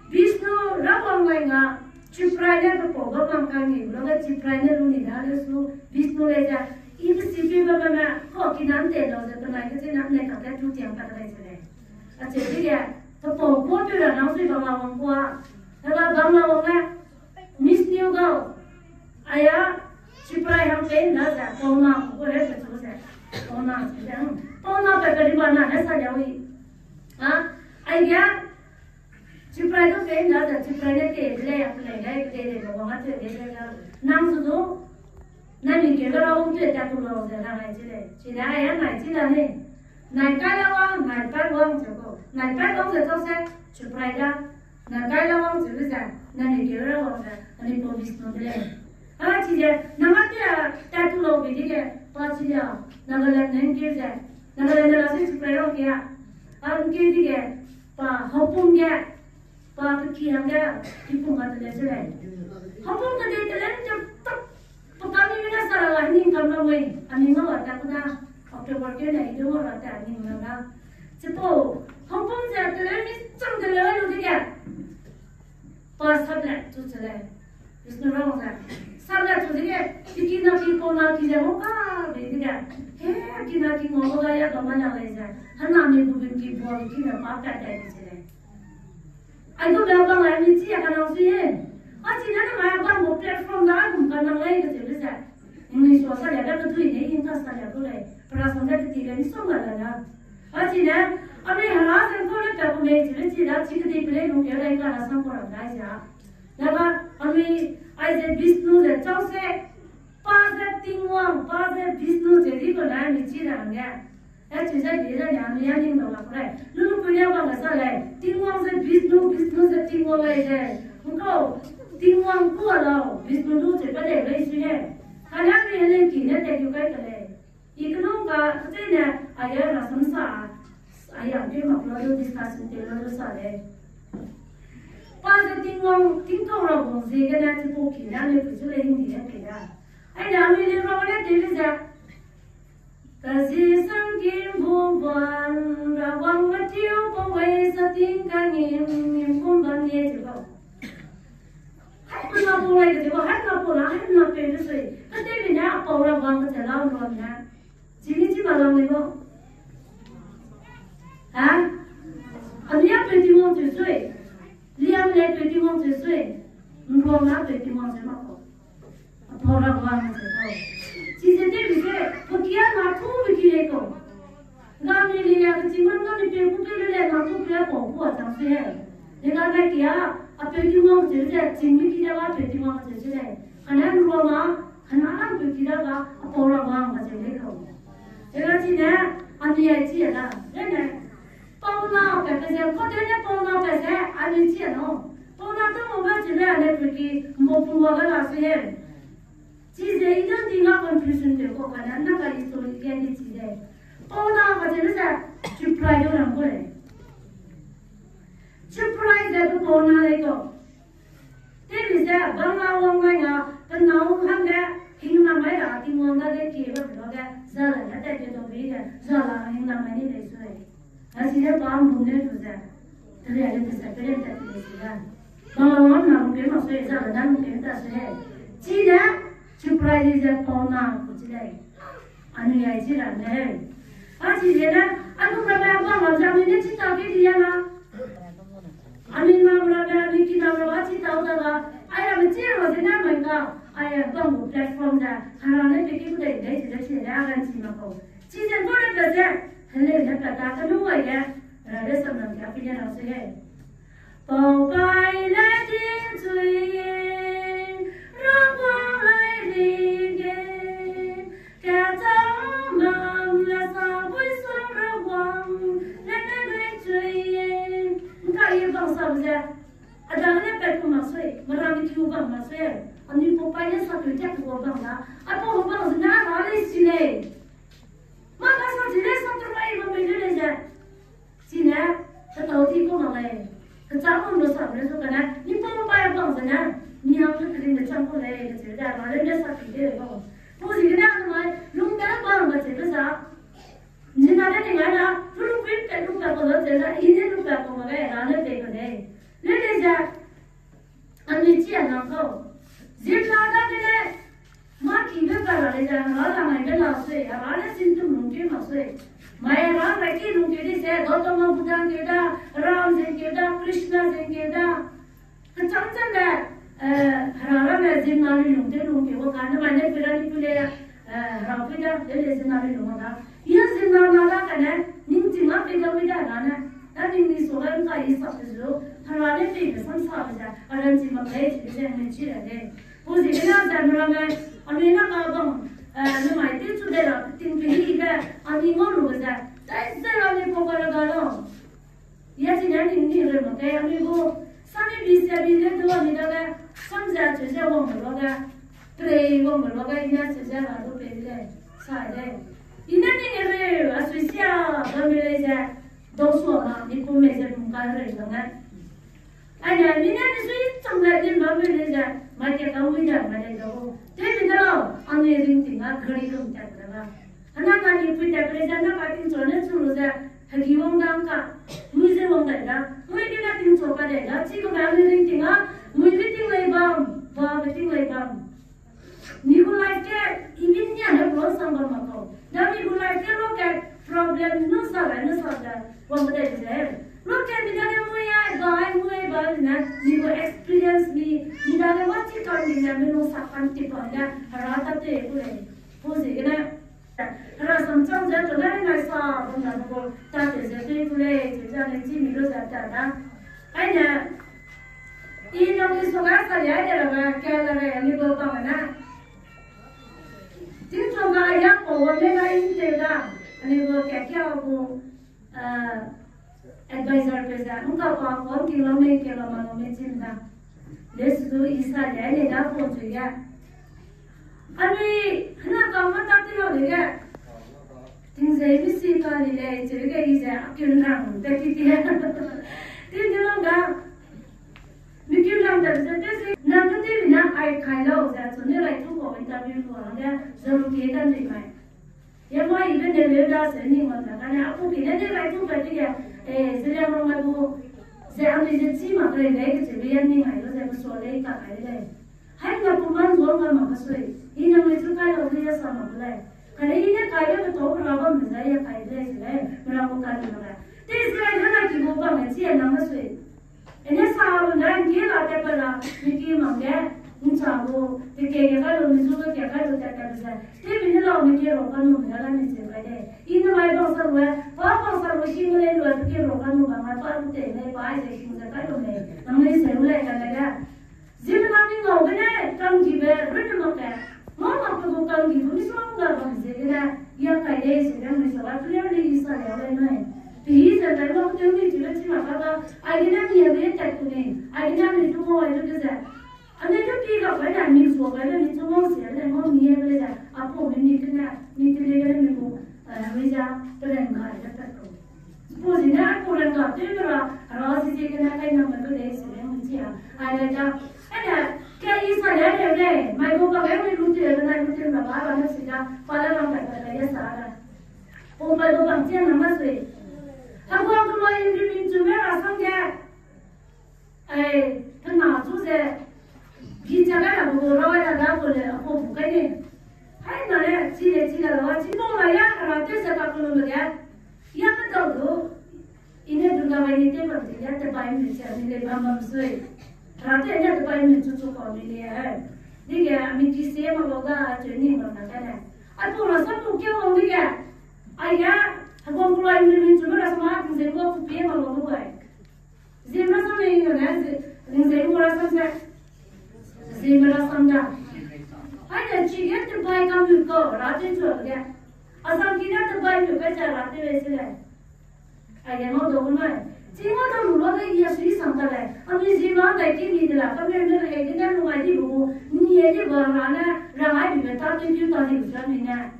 Bishnu ra wang mai nga, Chiprai ne pe pau ba bam ka ngi lu ge Chiprai ne lu ni da le su, Bishnu le ze, i pe si pe ba ba ma, ko ki nan te lau ze penai ke chi nan ne ka ke tu tiang ka lei ze lei. Acheu di ge, pe pau kua pe ra nang sui bam la wang kua. Hela bam la wang le, Miss New Girl, aya, Chiprai hang pen da ze, pauna, ku he pe chu ze, pauna, chu ze, pauna pe pe ri ba na, ne sa liau i. A, ai ge, Chiprai du pen da ze, Chiprai ne te de lei, a pe lei, lei, pe de lei, ba wang a te de lei, nang zu du, nai mi ke ga ra wang te, ta ku lau ze, na nai chi lei. Chi ne, aya, nai chi la ne. Nai kai la wang, nai pai wang ze kau. Nai pai wang ze kau se, Chiprai da. Nai kai la wang ze lu ze, nai mi ke ra wang ze, ani pau Bishnu de lei. A chi ze, nang a tia, ta tu lau bi di ge, pa chi lia, Nagaland ne ngkeu ze, Nagaland ne la se Chiprai ra ke a. A ngkeu di ge, pa Haupum ge, pa pe ki hangge, ki pum ga de lei ze lei. Haupum ga de de lei, ta, ta, Pe kami mina sa ra la ning kam la wei, a ning ngau ra ta ku da, October ke ne i du ngau ra ta ning ngau ra. Chipau, Haupum ze te le mi chang te le lu di ge. Pa sap le chu che lei. Bishnu ra wang ze. Sap le chu di ge, ki ki na ki pau na ki ze ngau ka, be di ge. He, ki na ki ngau ga ya ba ma na lei ze. Hana mi bu bin ki bu ki na pa ka ta di che lei. Ai gu bel bang ai mi chi a ka nang sui e. A chi ne na mai bang gu platform da ai gum ka nang lei kacheu le ze. English wa sa lia da ka dui ne in ka sa lia du lei. Para song da ka ti le mi song la la la. A chi ne, a mi hera se ko le ka ku mei chi le chi da chi ka di pe le lu ke lei ka la sang ko ra dai za. Da ba, a mi ai ze Bishnu ze chau se. Pa ze Tingwang, pa ze Bishnu ze di ko na mi chi ra nge. E, chi ze di ze nia mi ya ning dau la ku lei. Lu lu ku nia bam ga sa lei. Tingwang ze Bishnu, Bishnu ze Tingwang lei ze. Ngkau, Tingwang ku a lau, Bishnu lu ze pa lei lei sui e. Kane mi ne ki ne te gu kai ka lei. I kenu ka, kacheu ne, a ye ra sam sa, a ya ke ma kula lu discussion te lu lu sa lei. Pa ze Tingwang, tingkau ra bang ziegene chipau ki ne mi ku zu lei hing di ne pe da. Ai ne, a mi le ra ne te le ze. Kazi sang kim bu ban, ra wang ma tiu pa wei sa ting ka ngim, ngim kum ban ye chi bau. Hai pe na pau lei kacheu bau, hai na pau la, hai na pe lu sui. Kate mi ne a pau ra wang kacheu la ram ne. Chi mi chi ba lam lei bau. Ha? A mi a pe Tingwang cheu sui. Liam le pe Tingwang cheu sui. Nruang na pe Tingwang cheu ma kau. A pau ra wang ze kau. Chi ze te mi ze, pe kia na tu mi ki lei kau. Ga mi le ya ke chi man ga mi pe ku pe le le na tu pe a pau ku a chang se he. Le ga na kia, a pe Tingwang cheu ze, chi mi ki le ga pe Tingwang cheu se lei. Kane nruang na, kane a pe ki le ga, a pau ra wang ka cheu lei kau. Ega chi ne, a mi ai chi a da. Zene, pauna pe pe ze, ko te ne pauna pe ze, a mi chi a no. Pauna ta mo ga chi le a ne pe ki, mbo pungwa ga la sui e. Chi ze i dan ting a confusion te ko kane, na ka history ke ni chi ze. Pauna ka ze ne ze, Chiprai du ram ko lei. Chiprai ze du pauna lei ko. Te mi Bang la wang mai nga, pe nâu hangge, hingnam mai ra, Tingwang dage kie ba pe lage, zala ne tat ke dau bi ge, zala hingnam mai ni lei sui. A si ne pa mum ne du ze, tele ne tese pe le tat ke lei sui ga. Bang la wang na mum ke mak sui, zala na mum ke ta sui. Chine, chiprai di ze pau na ku chi lei. Anui ai chi ra ne. A chi ze ne, a gu rabe a bang la ze anui ne chi ta ke di ya na. Anui ma rabe, anui kinam rabe a chi ta u da ga. Ai a me chi ra ze ne mai ka. Ai a bang gu platform ze. Hera ne pe ki ku dei dei chi ze chi ne a gan chi ma kau. Chi ze gu ne pe ze. Hele ne pe ta ka lu ai ge. Rabe sam lam ke a pi ne ra se he. Pau pai le ting chui, Rawang lai ri ge, kachau mam le sa bui sang Rawang le ne dei chui. Nka ye bang sa bu ze, a dang ne pat ku mak sui, mara mi kiu bang mak sui, anui pau pai le sa tu kat ku bang da, a pau bang ze na ra le si lei. Ma ka sa chi le sa tu pai bang me le le ze. Chine, ketau ti ku mak lei. Kechang kum lu sa le su kane, ni pau pai bang zene, ni hang ke kering de chang ku lei, kecheu de, ra le ne sa ti de bang. Pu zi gene, anai, lung de bang, kecheu de sa. Ni na ne ni ngai na, lu lu pui pe lu pe ku lu ze, i ne lu pe ku mak lei, ra ne pe ku lei. Le le ze, anui chi a nang kau. Zim la dagene, mâ kibe pa ra lei ze, Hera la mai be la sui, Hera ne sintum lungkeu mak sui. Mai Hera ra ki lungkeu di ze, Gautama Buddha keu da, Ram zen keu da, Krishna zen keu da. Kecham cham le, eh, Hera ramme zim na lui lungkeu lungkeu wa ka, ne mai ne pui ra ni pui le, eh, Hera pui da, le le zim na lui lung wa da. Ia zim na na da kane, ning ching a pei da pui da na ne. Da ning ni so ga nka i sa pe zu, Hera ne pei be sam sa be ze, a ran chi mak lei chi ze ne chi ra de. Pu zi gene ze meramme, anui na ka bang, eh, ne mai te chu de ra, ting pe hi ge, anui ngau lu be ze, dai ze ra ne pau ka ra ga lau. Ia chi ne ning ni re mak ge, anui gu, sami bi sia bi le du anui dage, sam ze chu ze wang me lu ge, prei wang me lu ge, i ne chu ze ra du pei de lei, sa de. I ne ning re, a sui sia, bam me lei ze, dau sua ma, mi pu me ze pum ka re zang ne. Aine, mi ne mi sui chang le dim bam me lei ze, mai ke kam mi da, mai lei dau. Te mi da lau, anui ringting a, gari kum tat da ba. Hana ka ni pui tat pe lei ze, na ka tingchu ne chu lu ze, hegi wang dang ka, mui ze wang dai da, mui ke na tingchu pa dai da, chi ku ga anui ringting a, mui ke ting lei bam, ba ke ting lei bam. Mi gu life ge, i min nia ne problem sang bam mak kau. Da mi gu life ge lu ke problem nu sa rai nu sa ze, wang dai ze. Lu ke mi dage mui ai, ba ai, mui ai, ba ai ne, mi gu experience mi, mi dage mâ chi kam mi ne, mi lu sa kam ti bam ne, Hera ta te ku lei. Pu zi gene, Hera sam chang ze tu ne nai sa, bam na gu, ta te ze te ku lei, te ze ne chi mi lu ze ta da. Aine, i nang i so ga sa ya de la ba, ka la ga ya ni gu bam na. Tingchu ga ya pau wa me ga i te da, ani gu ka kia gu, eh, advisor pe ze, nka pa kau ki la me ke la ma no me chin da. Lesu du i sa le, le da pau chu ya. Anui, hena ka ma ta ti lau de ge. Ting ze mi si ka ni lei, chu ge i ze, a kiu rang, te ti ti. Ti ti lau ga. Mi kiu rang da ze, te si, na ka ti mi na ai kai lau ze, chu ni rai tu ko interview ko ge, zaru ke ka ni mai. Ya ma i be ne le da se ni ma da ka ne, a pu ki ne ni rai tu ka ti ge, eh, ze le ma ma bu, ze a mi ze chi ma ka le, ke che be ya ni mai lo ze, bu so le ka kai le. Hai na pu man zuang ga mak ka sui. I nang le chu kai lau de ya sa mak ka lei. Kane i ne kai le ka tau ka ra bam me zai ya kai de lei se lei. Me ra ko ka ni mak lei. Te se ai na ki bu bam me chi ya nang ka sui. E ne sa lu na nge la te pa la, mi ki mang ge, ncha lu, te ke ke kai lu, mi zu ke ke kai lu te te be zai. Te mi ne lau mi ke ro ka nu me la mi che kai de. I ne mai bang sa lu e, pa bang sa lu shi mu le lu e, te ke ro ka nu ba mai pa lu te me pa ai ze shi mu ze kai lu me. Nang le se lu le ka le ge. Ziemmena mi ngau gene kanggibe runne mak ge, ngau makbe gu kanggibe misongga bam ziegene, ya kai lei ze ge mi sa ba clearly i sa lia lei nui. Pe i ze dai mak tew mi chibe chi mak ka ga, aigene mi hebe tat ku nei, aigene mi chu ngau ai lu de ze. Anui chu pi ga kai ne mi zua kai ne mi chu ngau sia ne ngau mi hebe ze, a pau mi mi kene, mi kene gene mi gu, eh, mi za, pe ren ga ai de tat ku. Pau zine ai pau ren ga tew ra, ra zi ziegene kai nang me lu lei se lei mi chi a. Ai le ja, ai ne, ke Nang ma sui. Heguang kelua Henry Mingchu me rasam ge. Ai, kena chu ze, gi cha ga la bu rau ai la da ko le, a ko bu kai ne. Hai na le, chi le, chi la la, chi mo la ya, kara te ze ka ko lo le ya. Ya ka dau du. I ne Durga bai ni te bam te ya, te bai mi cha ni le bam bam sui. Kara te ya te bai mi chu chu ko ni le ya. Ni ge, a mi ki se ma lo da, chu ni ma na ka ne. A ko la sa ko ke wang ni ge. Ai ya, heguang kelua Henry Mingchu me rasam a, tingzeu ko ku pie ma lo du bai. Zeme rasam ne, ning ze lu rasam ze. Zeme rasam da. Ai ne chi ge te bai ka mu ko, ra te chu ge. Asam ki ne te bai mu pe cha ra te le se le. Ai ne mo do mai. Chi mo do lu lo de ya sui sang ta le. Ami zi ma dai ki mi de la, ka me me le de ne lu ai di bu. Ni e di ba ra ne, ra ai di be ta te ki ta di bu sa mi ne.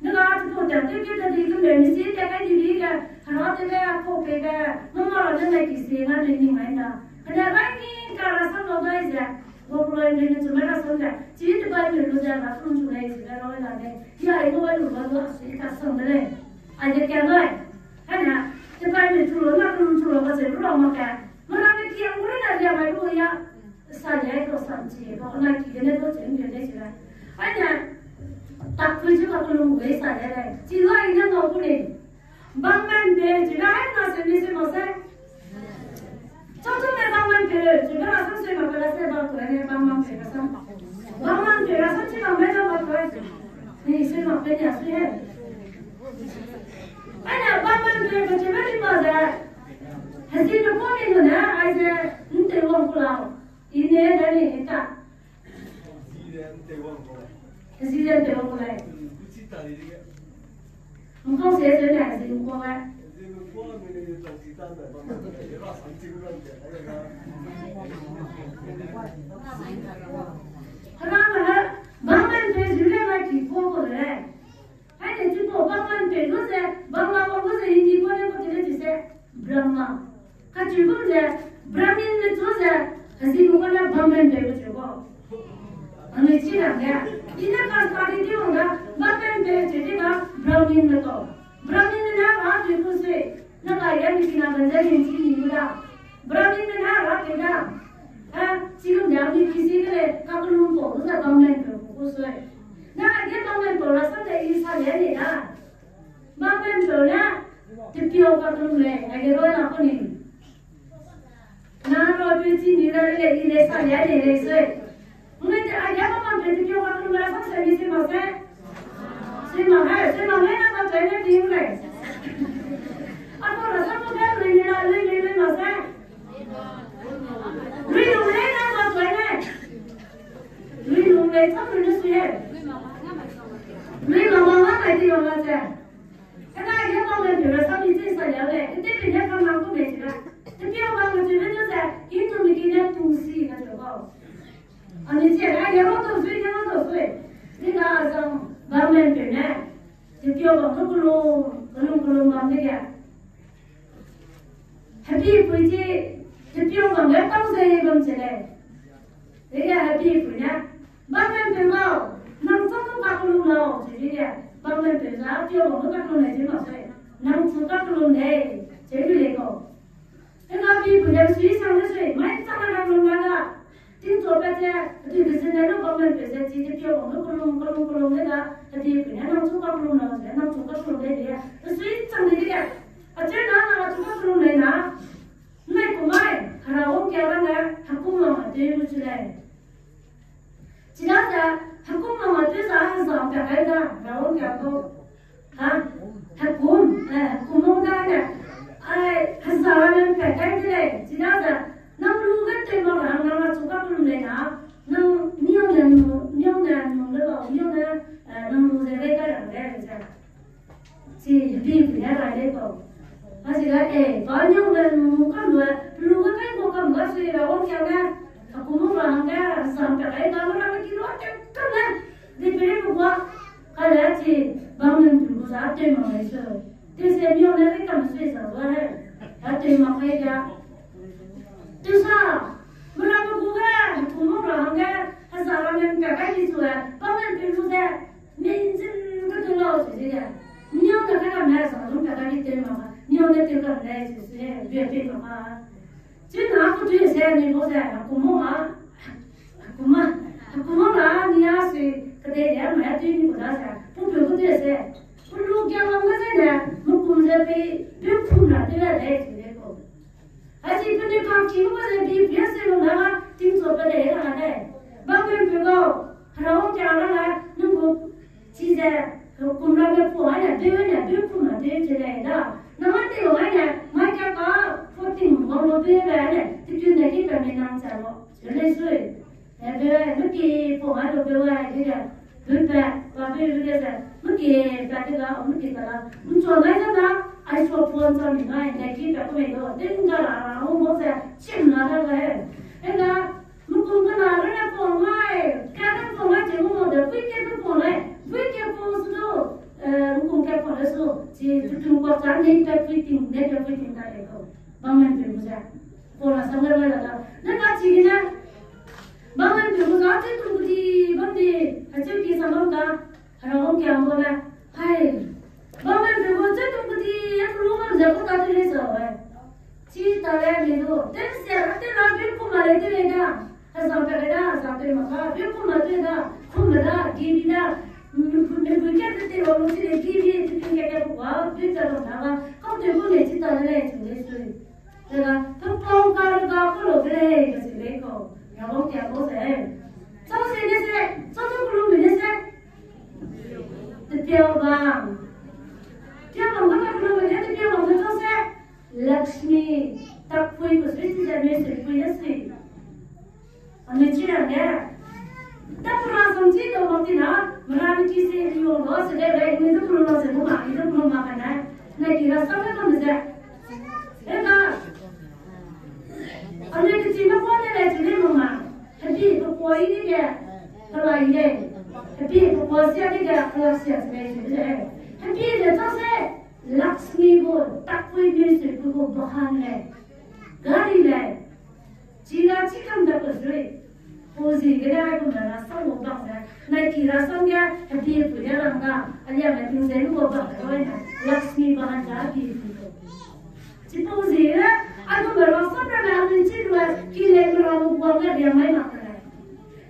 Nela ti ko ta te ke ta di ke me mi si te kai di bi ke, hera te ke, ko ke ke, mama ra ne ki si nga ne ni ngai na. Hera bai ni ka rasam lo dai ze, go pro ne ne chu me rasam ze, chi te bai me lu ze na kun chu ne si ga lo na ne. Ya e no lu ga lo si ka sang de le. Ai de ke ngai. Hana, te bai me chu lo na kun chu lo ga se ro ma ka. Mara me ki ang re na ya bai lu ya. Sa le ko sam chi ko na ki gene ko chen gene chi la. Ai na, tak pui chi ka ko lu wei sa le le. Chi la i na ngau ku le. Bangman pe chi la ai na se mi se mo se. Cho cho me bangman pe le, chi la sa se ma pe la se ba ko ne bangman pe la sa. Bangman pe la sa chi la me la ba ko. Ni se ma pe ya se he. Ai na bangman pe ko chi la ni ma da. Hezi me ko ni no na, ai se, nte wang ku la. I ne da ni ta. Zi de nte wang ko lai. Zi de nte wang ko lai. Mkau se se ne zi mkau lai. Zi mkau ne ne tang ti tan da ba ma. Hera ma ha, bangman pe zi le ma ki ko ko le. Hai ne chi ko bangman pe lu ze, bangla ko lu ze Hindi ko ne ko te le chi se, Brahma. Kachu gum ze, Brahmin ne chu ze, hezi mu ko ne bangman pe lu chu ko. Anui chi ra ge. I ne ka study di wang ga, bangman pe chu di ga, Brahmin ne ko. Brahmin ne na ra chu ku se, na ka ya mi kina ban ze min chi ni da. Brahmin ne na ra ke da. Ha, chi gum ze, mi ki si ke le, ka ku lu ko, lu ze bangman pe ku ku se. Na ge bangman pe rasam ze i sa le ni da. Bangman pe ne, te piau ka ku lu le, a ge ro na ku ni. Na ro pe chi ni ra le, i le sa le, le, le se. Mune te a ya bangman pe te piau ka ku lu la sa se mi se ma se. Se ma he, se ma le na ka te ne ting le. A ko la sa ko ga le, le, le, le, le ma se. Lui lu le na ka te ne. Lui lu le sa lu le se. Lui ma ma ma ka ti lo la se. Kena ge bangman pe rasam mi chi sa ya le, nte pe ne ka nang ku me chi la. Te piau bangman pe ne chu ze, Hindu mi ki ne tulsi ka chu bau. Ani chi a ye ro to sui, ye ro to sui. Ni na azang bangman pe ne. Te piau bang lu ku lu, ku lu ku lu bang de ya. Happy pui chi, te piau bang ge tau ze ye bam chi le. Dege happy pui ne, bangman pe lau, nang chu ka ku lu lau, chi dege, bangman pe za, piau bang lu ka ku lu ne chi ma se, nang chu ka ku lu ne, chi bi le ko. Te na happy pui ne sui sang ne sui, mai chang na lu na ga. Ting chu pe che, tu ke se ne lu bangman pe ze, chi te piau bang lu ku lu, ku lu, ku lu ne ga, happy pui ne, nang chu ka ku lu lau, chi, nang chu ka ku lu ne, sui chang ne dege. A che na, nang chu ka ku lu ne na. Nai ku mai, Hera wangkia rang ge, hekum wang a tew gu chi lei. Chidaze, hekum wang a tew za, heza pia kai da, Hera wangkia kau. Ha? Hekum, eh, hekum wang da ne. Ai, heza ra ne pia kai de lei. Chidaze, nang lu ge tew mak ra, nang a chu ka ku lu lei na. Nang miau ne nu, miau ne nu le lau, miau ne, eh, nang lu ze rei kai ra de, ze. Chi hebi pui ne rai lei kau. A chi ga, eh, ba nyau ne mu kam lu, lu ga kai ko kam ga sui ra wangkia ne, a ku mu ra hangge, sam pe kai ga ra ki lu te kam ne, di pe ri bu ga, ka le chi, bang ne du bu za te ma mai su. Te se nyau ne kai kam sui sa wa he, a te ma kai ga. Tu sa, mu ra bu ga, a ku mu ra hangge, a sa ra ne pe kai ki su, bang ne pe lu de, Minzin ka tu lau chi de. Niau ne kai ramme sa, lung ta kai di tew ma, niau ne tew kam lei, se se, bia tew ma. Chi na ku tui se, ni bo se, a ku mo ma, a ku ma, a ku mo ma, ni a si, kede ya ma, tui ni ku da se, pu pu ku tui se, ku lu kia ma ma se ne, mu kum se pe, pe kum na tew la lei, se le ko. Achi pe ne kam ki mo se, bi bia se lu na, ting so pe de la de. Bam men pe go, hera o kia la la, nu ku, Chize, kum ramme pung ai ne, beu ne, beu kum ne, beu chi lei da. Nang a te lu ai ne, mai ka ka, pu ting wang lu beu be ai ne, ti tun ne ki pe mi nang cha lu. Chi lei sui. E beu, mi ki pung ai lu beu ai, di ge. Beu pe, pa beu lu ge ze. Mi ki pe di ga, mi ki pe la. Mi chua nai za da, ai chua puan chua mi nai, ne ki pe ku mei lu. Ting ga la ra, u mo ze, chim na da ga e. E ga, Mukung kena rene pung mai, kene pung mai, cheu mu de, bui ke pe pung lei, bui ke pung su du, eh, mukung ke pung lei su, chi tutu kwa cha nei pe pui ting, nei pe pui ting ta lei ko. Bam men pe mu ze. Pung la sang lei la da. Ne ka chi ne, bam men pe mu za, chi tu di, bam di, a chi ki sa bam da. Hera wang kia bo le, hai. Bam men pe mu ze tu ku di, a ku lu bam ze ku ta tu lei sa, hai. Chi ta le mi lu, ten sia ra te la, bi ku ma lei te lei da. Hezang pe lei da, hezang pe ma ka, bi ku ma te da, ku ma da, gi bi da. Mi, mi, mi, mi, ke te te lo lu chi lei, gi bi, te te ke ke ku wa, bi te lo da ba, kau te ku lei chi ta le lei, chi lei sui. Tega, pe pau ka lu ga ku lo de lei, ka chi lei ko. Hera wang kia bo ze. Chau se ne se, chau tu ku lu mi ne se. Tepiau bam. Tepiau bam ka ku lu mi ne, tepiau bam ka chau se. Lakshmi, tak pui ku sui chi ze mi sui pui ne sui. Ami chi ra ge. Dapura song chi do mak ti na, mera mi chi se ri wang do se de, re, ni dapura lo se mo ma, ni dapura ma ka na. Na ki ra sa me ko me ze. E ka. Ami ki chi me ko de le chi le mo ma. Happy ko ko i ni ge. Kala i le. Happy ko ko sia ni ge, kala sia se le chi le. Happy le to se. Lakshmi gu, tak pui mi se pu gu bahan le. Gari le. Chi la chi kam da ko sui. Pu zi gene ai kum ra sam gu bang ze, nai ki ra sam ge, happy pu de rang da, a lia me ting ze lu gu bang ze roi ne, Lakshmi bahan za happy pu gu. Chi pu zi gene, ai kum ra sam ra me, a min chi lu, ki le gu ra lu gu ge ria mai mak le.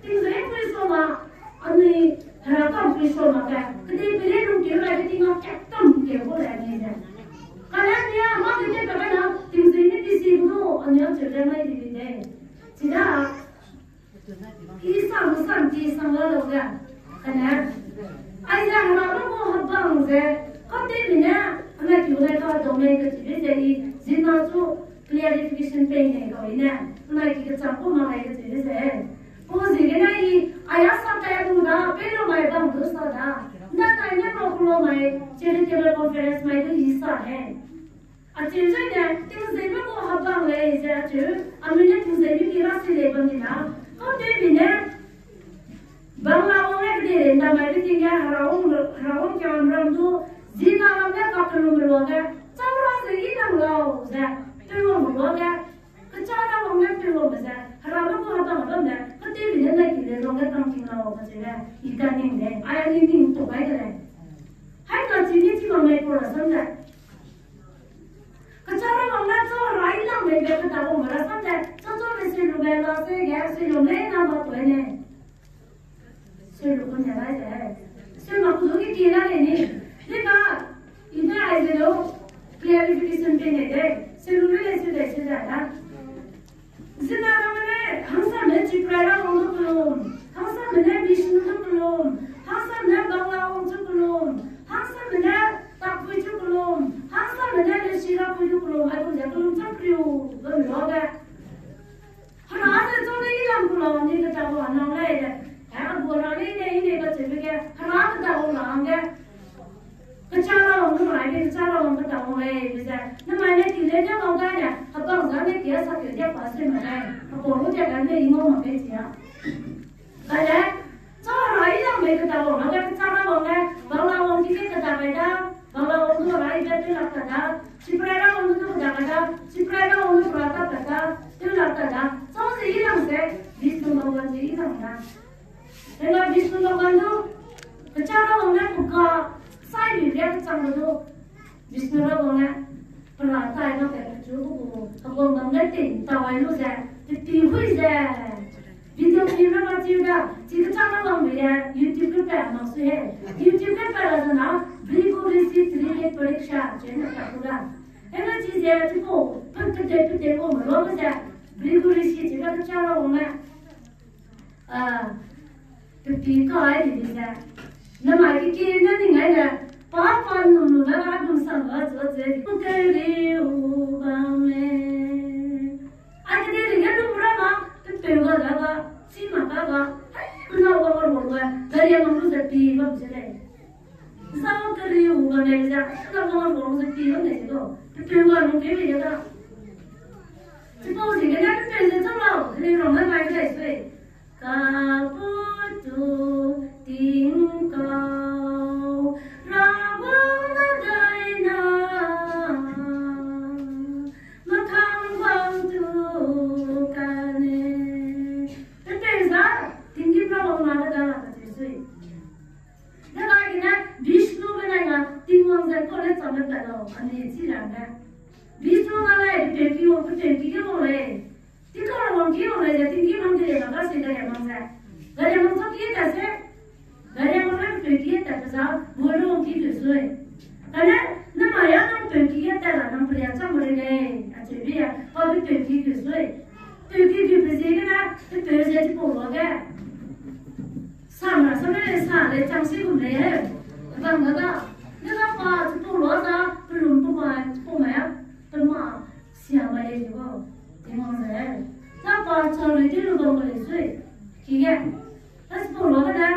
Ting ze pui so ma, anui hera kam pui so ma ge, kedi pele lu ki ra ge ting a kak tam ke gu le ni ze. Kane nia ma ke ke pe na, ting ze mi pi si gu, anui a cheu le mai di bi de. Chi da, I sang sang ti sang la lo ga. Kane. Aize hera lu gu hebang ze. Kau te mi ne, anai ki gu nai ka domain ke chi be ze i, zina chu clarification pei ne kau i ne. Anai ki ke chang ku ma ngai ke chi be ze. Pu zi gene i, aya sa kai lu da, pei lu mai bang du sa da. Na kai ne pro ku lu mai, charitable conference mai du i sa he. Acheu zai ne, tingzeime gu hebang lei ze acheu, anui ne tingzeime ki ra si lei bam di na. Kau tew mi ne, bang la wang le kede lei, ndamai be ting ge, hera wang, hera wang kia wang ram du, zina ram ne kakelu me luage, chau ra ze i nang lau ze, peu wang me luage, kechara wang ne peu wang me ze, hera me gu hebang bam ne, kau tew mi ne nai ki lei luage kangking lau ze le, i kaning lei, ai a ning ning tu gai de lei. Hai ka chi ni chi bam lei pau rasam ze. Kechara wang ne chau rai lang lei be keda wang rasam ze, chau chau le sui lu be la se ge, sui lu lei na ba tu ne. Sui lu ku ne rai ze. Sui ma ku du ki ki la lei ni. Ni ka, i ne ai ze lu, clarification pe ne de. Sui lu lei sui de sui de na. Zina ramme ne, hangsame ne Tiprai Rawang du kelum, hangsame ne Vishnu du kelum, hangsame ne Bangla Wang du kelum, hangsame ne Takpui du kelum, hangsame ne Lesi Rapui du kelum, aigum ze kelum chang kriu, bam luage. Hera ze chau ne i lam ku lau, ni keda wang nang lei de. Hera gu ra lei ne, i ne kacheube ge, hera keda wang nang ge. Kechara wang nu mai ge, kechara wang keda wang lei, be ze. Namai ne ki le ne wang gai ne, hebang za ne ki a sa ki de pa sui ma gai. Apau lu de ga ne i ngau ma gai chi a. Kale, chau rai lang lei keda wang, lang ge kechara wang ge, Bangla Wang ki ge keda gai da, Bangla Wang du rai ge tew lak ta da, Tiprai Rawang du keda gai da, Tiprai Rawang du pra ta ta da, tew lak ta da, chau ze i lang ze, Vishnu Bhagwan ze i lang da. Hela Vishnu Bhagwan du, kechara wang ne kuka, sai bi ria kechang du Heguang bam ne ting tawai lu ze, pe pi hui ze. Video clip ra ma chiu da, chi kechang ra bam be ge, YouTube ge pa mak sui he. YouTube ge pa ra ze na, Bhrigu Rishi Trilok Pariksha, chene pa ku da. Hena chi ze, chipau, pe, pe te, pe te wang lo ze, Bhrigu Rishi chi ka kechang ra wang me. Ah, pe pi kai di di ze. Namai kiki ne ning ai ne, pa pa num num ne a gum sang ga zu ze. Keriu bam le. A kedeireige lum ra ma, pe peu ga da ga, chi ma ka ga. Hai, na wa wa wa wa. Gari a mang lu ze pi bam ze lei. Zau keriu bam le ze, na wa wa wa ze pi bam le ze do. Pe peu ga lum ke le da. Chipau ziegene pe peu ze chang lau, le rong ne mai ke lei sui. Kaputu tingkau, Rawang na dai na, makhang wang tu kane. Pe peu za, tinggîm Rawang na dai na kacheu sui. Dadagene Vishnu benai na Tingwang ze kau le chame pat lau, anui chi ra ne. Vishnu na lei, pe peu ki wang, pe peu ki ge wang lei. Tingkau ra wang ki wang lei ze, tinggîm mang de lei, ba ka sui gari mang ze. Gari mang chau ki ta se. Gari mang ne pe peu ki ta pe za, bu lu wang ki peu sui. Kane, namai a nang peu ki ta la, nang peria chang rei lei, acheu bi a, pa pe peu ki peu sui. Peu ki peu pe ziegene, pe peu ze chipau lu ge. Sa ma sa le sa le chang si gum lei he. Bang ga ga. Ne ga pa chipau lu za, pe lum pe ma, chipau ma ya, pe ma sia ma lei de ga. Tingwang ze. Za pa chang lui di lu bam ga lei sui. Ki ge. Za chipau lu ga ne,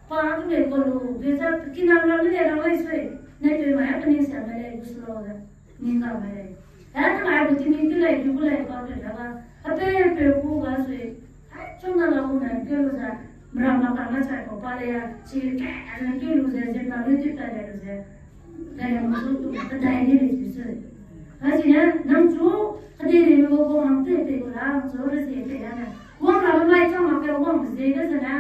pa ke me ga lu, ge za kinam ram le rang lei sui. Ne pe ma ya pe ning sia ma lei, gu su lu ge. Ning ga ma lei. He, namai a gu ti ning ti lei, gu gu lei, pa pe da ga. A pe, pe gu ga sui. Hai, chung na la gu ne, ke lu ze. Mra ma ka na chai kau pa lei ya. Chi ke, a ne ke lu ze, ze na lu ti pa lei lu ze. Gari mang su tu, kedai ni lei sui sui. Hai, chi ne, nang chu, kedei lei lu gu hang te pe gu la, chu re zie pe ya ne. Wang la lu mai chang ma ke wang ze ge ze ne.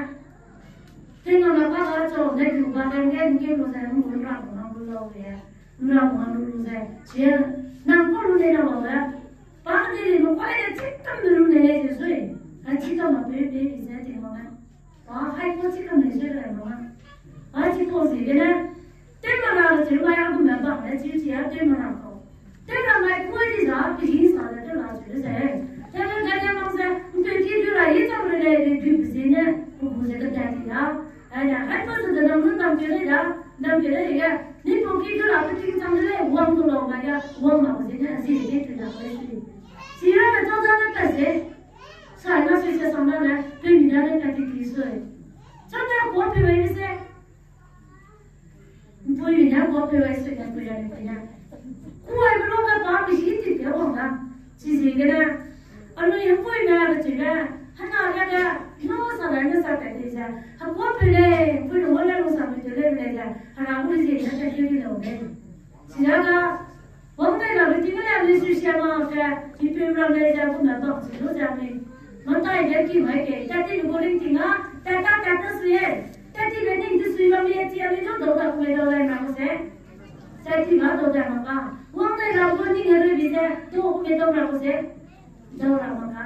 Tingwang na pa ga chau, ne gu ba ge, nge, nge lu ze, ngu ra gu hang lu lau ge. Nra mo lu lu ze, chi, nang kau lu lei na lau le. Pa kedei lei me kuai de chikam lu lei lei ze sui. Hai chikam ma pe pe di ze Tingwang ne. Pa hai kau chikam lei sui lei ma. Hai chipau ziegene. Tew ma ra le chi mai a gu me bam le chi chi a tew ma ra kau. Tew ra mai kuai di za, pe hing sa le tew ra chi le ze. Tew le gari mang ze, mpe ki du ra yi chang le lei, pe pe ziegene, pe gu ze kedai di ya. Ai da, hai pa zu de dam lu dam ke lei da, dam ke lei ge, ni pau ki du ra pe ting chang de lei, wang du lau mai ga, wang ma ziegene, zi de ke tu da lei sui. Chi ra ne chau da ne pa ze, sai na sui se sang da ne, pe mi da ne pa ti ki sui. Chau da kuâ pe wei se. Mpuimi ne kuâ pe wei sui ne pui ra ne pui ne. Kuai me lu ge pa pe hi ti pe wang da. Chi ziegene. Anui mpuimi ne pe chi ge. Hena ge ge. No sa le ne sa pe ti ze. Hekuâ pe lei. Pui lu wang le lu sa pe ti lei pe lei ze. Hera gu ziegene pe ti di lau lei. Chi ya ga. Wang dai la be ting le anui sui sia ma ke, chi peu ram lei ze gu me bam chi lu ze anui. Matai ge ki mai ke, tat ti lu gu ring ting a, tat ta tat ta sui e. Tat ti be ning ti sui bam ye chi anui du dau da ku me dau lai ma ku se. Tat ti ma dau da ma ka. Wang dai la gu ning a rui bi ze, du ku me dau ra ku se. Dau ra ma ka.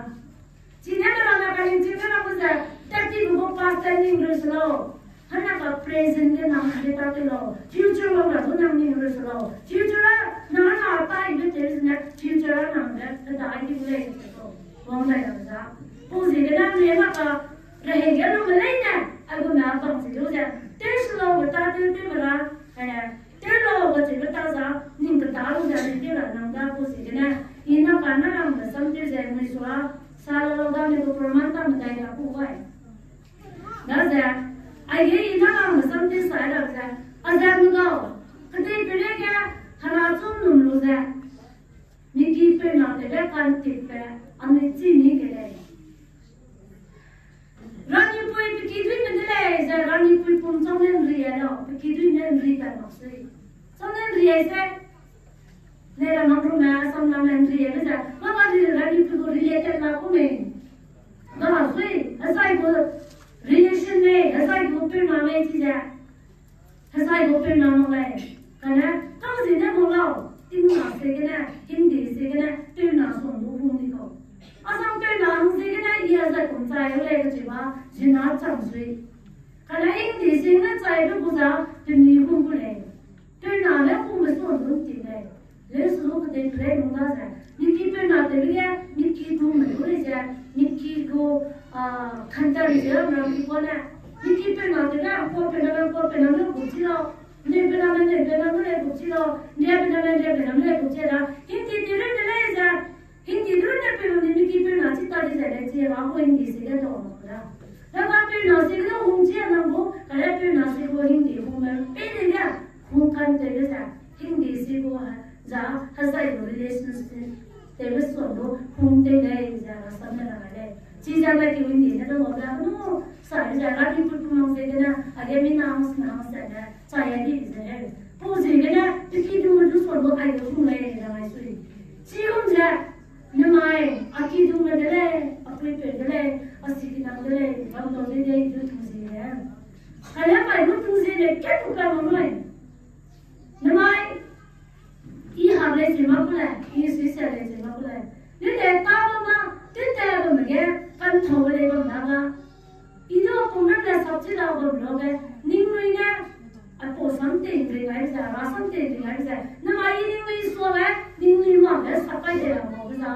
Chine me rang na ka ning ching me rang ze, tat ti lu gu past ning rui se lau. Hana ka present ge nang hangge ta te lau. Future wang ra du nang ning rui se lau. Future a, nang hana ta ibe te zene, future a nang de, keda ai di gu lei te lau. Wang dai ra za. Pau ziegene nang ne ma ka, rehei ge lu me leine, a gu na bam zi lu ze. Te se lau ge ta te te me ra, eh, Tew lau kacheube ta za, ning keda lu ze anui tew ra nang da gu ziegene, i na pa na rangbe sam tew ze mui sua, sa lau lau da ne gu proman ta medai da gu wai. Daze, aige i na rangbe sam tew sai ra ze, a ze lu dau, kedei peireige, hera chum num lu ze, miki peu na tewbe kantipbe, anui chî mi ke lei. Ranipui pe kiduîme de lei, ze ranipui pum chau ne ’nri a lau, pe kiduîme ’nri pat mak sui. Chau ne ’nri a se, ne ra nang rume, Assam name ’nri a be ze, mâ mâ ri ranipui gu related la ku mei. Ga sui, hesai gu relation mei, hesai gu peu na mei chi ze. Hesai gu peu na mak lei. Kane, kau zi ne mak lau, Tingwang ziegene, Hindi ziegene, peu na sung Ai lei kacheu ba, zina chang sui. Kane Hindi sing ne chai be gu za, temi hung gu lei. Tewna ne hung be suan dun ti lei. Leu su lu kedei plei nung da ze. Miki peu na tewbe ge, miki du me lu lei ze. Miki gu, ah, kanta lei ze, na ki kua ne. Miki peu na tewbe, a kua peu na, a kua peu na lu gu chi lau. Nde peu na, nde peu na lu lei gu chi lau. Nde peu na, nde peu na lu lei gu chi da. Hindi ti lu de lei ze. Hindi du ne pe lu ni miki peu na chi ta di ze le chi ra mo Hindi si ge dau ma da. Ra ba peu na si ge hung chi a nang gu, kare peu na si gu Hindi hung me pe de ya, hung kan te de za, Hindi si gu ha, za, ha zai gu relationship, te be so gu, hung te de za, ra sa me na le. Chi za na ki Hindi ne dau ma da, no, sa de za, ra ni pu pu nang se de na, a ge mi nang, nang se de. Chai a di ze lei. Pau ziegene, pe ki du me du suan lu ai lu hung lei, ra mai sui. Chi hung ze, nemai, a ki du me de lei, a pui peu de lei, a si ki nang de lei, bam dau de lei, du tu zi lei. Kane mai du tu zi lei, ke tu ka ma mai. Nemai, i ha lei zi ma ku lei, i sui sia lei zi ma ku lei. Lu de ta ba ma, tu te ba me ge, kan thau lei ba na ga. I du pum ram le sap chi lau bam lu ge, ningnui ne, a pau sam te ring ai ze, ra sam te ring ai ze. Nemai i ningnui sua le, ningnui ma le sap kai de la bam za.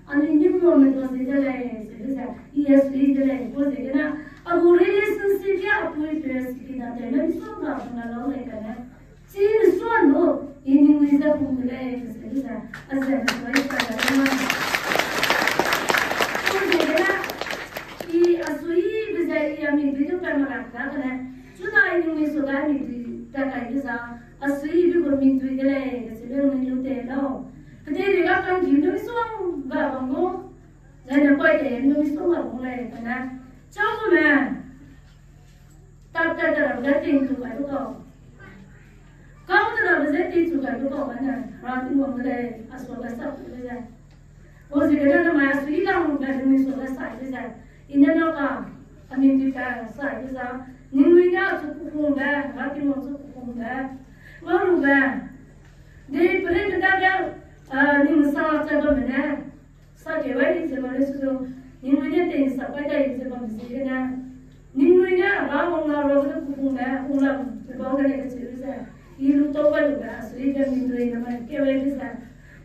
Anui ning mo me du zi de lei, zi de ze, i e sui de lei, pau ziegene. A gu relationship ya a pui pe si ki na te, ne mi sua ga, na lau lei kane. Chi ne suan lu, i ningnui ze hung de lei, ze ze, a ze ne sui sa de lei ma. Pau ziegene, i a sui be ze i a mi dui du pe ma ra ka kane. Chuna i ningnui sua ga mi dui pe kai de za, a sui be gu mi dui de lei, ze ze lu mi lu te lau. Kedei de ga kan ki lu mi sua ga bam gu. Zai ne koi te lu mi sua ga bam lei kane. Chau gu me. Tap tat te rabe ze ting chu kai du kau. Kau te rabe ze ting chu kai du kau ane, ra ting wang de lei, a sua ga sap de ze. Pau ziegene nemai a sui lang be ningnui sua ga sai de ze. I ne na ka, a mi ti pa sai de za. Ningnui ne a chu ku hung be, ra ting wang chu ku hung be. Wang lu be. Dei pere te da ge, a, ning sa che ba me ne. Sa keu ai di ze bam le su du, ningnui ne tei sa kai dai ze bam ziegene. Ningnui ne ra wang la ra de ku hung ne, hung la ze bam de lei kacheu ze. I lu tau kai lu be, a sui ge ningnui ne mai keu ai di ze.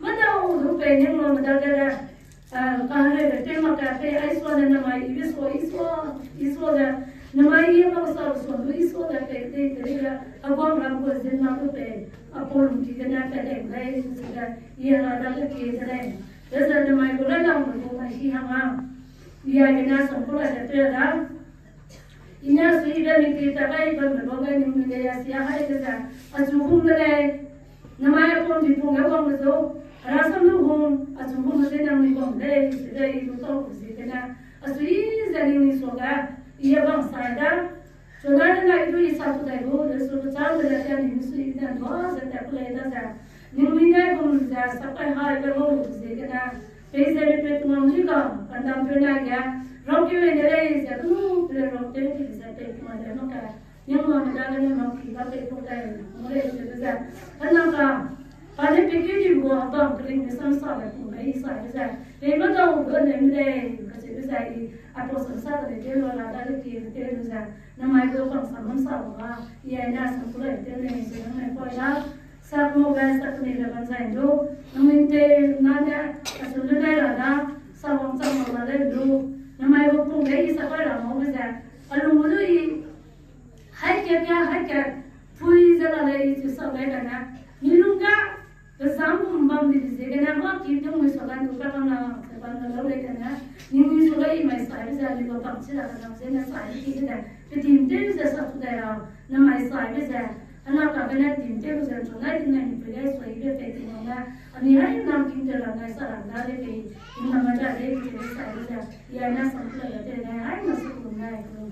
Ma da u du pe ning ma da de le, a, ka hare be te ma ka pe ai sua ne nemai i be sua, i sua, i sua de. Nemai i ma sa sua du i sua de pe te te le, a guang ram gu zin na du pe, a pau lung ki gene pe de lei, ze de, i ra da le ki de lei. Dezai nemai gu railangbe gu mai hi hang a. I aigene sangkau lai de pe da. I ne a sui be mi ti ta gai bambe bau gai ningnui lei a sia hai dezai. A chu hung de lei. Nemai a pum di pung ge wang de zu. Rasam lu hung, a chu hung de nang ni bam lei, se de i lu tau ku ziegene. A sui ze ningnui sua ga. I a bam sai da. Chuna ne nai du i sa tu dai gu, le su lu chang de le tia ni mi sui ne dua ze tat ku lei da ze. Ningnui ne gum ze sap kai hai be lu ziegene. Peize mi pe tumang ji ga, kandam pe nai ge, rau keu ne lei ze, kenu pe rau keu ne ze pe tumang de mak kai. Ning wang da ne mak ki ba pe pu kai, mo lei ze ze. Kandam ka, pa ne pe keu di gu, bam kering ne sam sa le pu kai sa ze. Pe ma dau gu ne mi lei, kacheu ze i, a pau sam sa de le keu la da le ki keu ze. Nemai gu bam sam bam sa ba, i ai ne sam ku lei te ne ze ne koi da. Sak mau ge sak ni le bam zai du, nang min te na ne, a su lu nai ra da, sa wang chang ma le du, nemai gu pung ge i sa kai ra mau ge ze, a lung gu du i, hai ke ke, hai ke, pui ze la le i chu sa le ga na, mi lung ga, Kezang kum bam di ziegene mâ ki tewmui sua ga nu ka kam la, ze bam la lau lei kane, ningnui sua ga i mai sai be ze, anui gu bam chi ra kane, ze ne sai be ki ze, pedim tew ze sa tu dai ra, ne mai sai be ze, hena ka gene dim tew ze, chu nai ting ne mi pe gai sua i be pe ting wang ne, anui hai nam king tew ra nai sa ra da lei pe, i nam ma da lei pe sai be ze, i ai na sam ku la te ne, hai na su ku nai ku.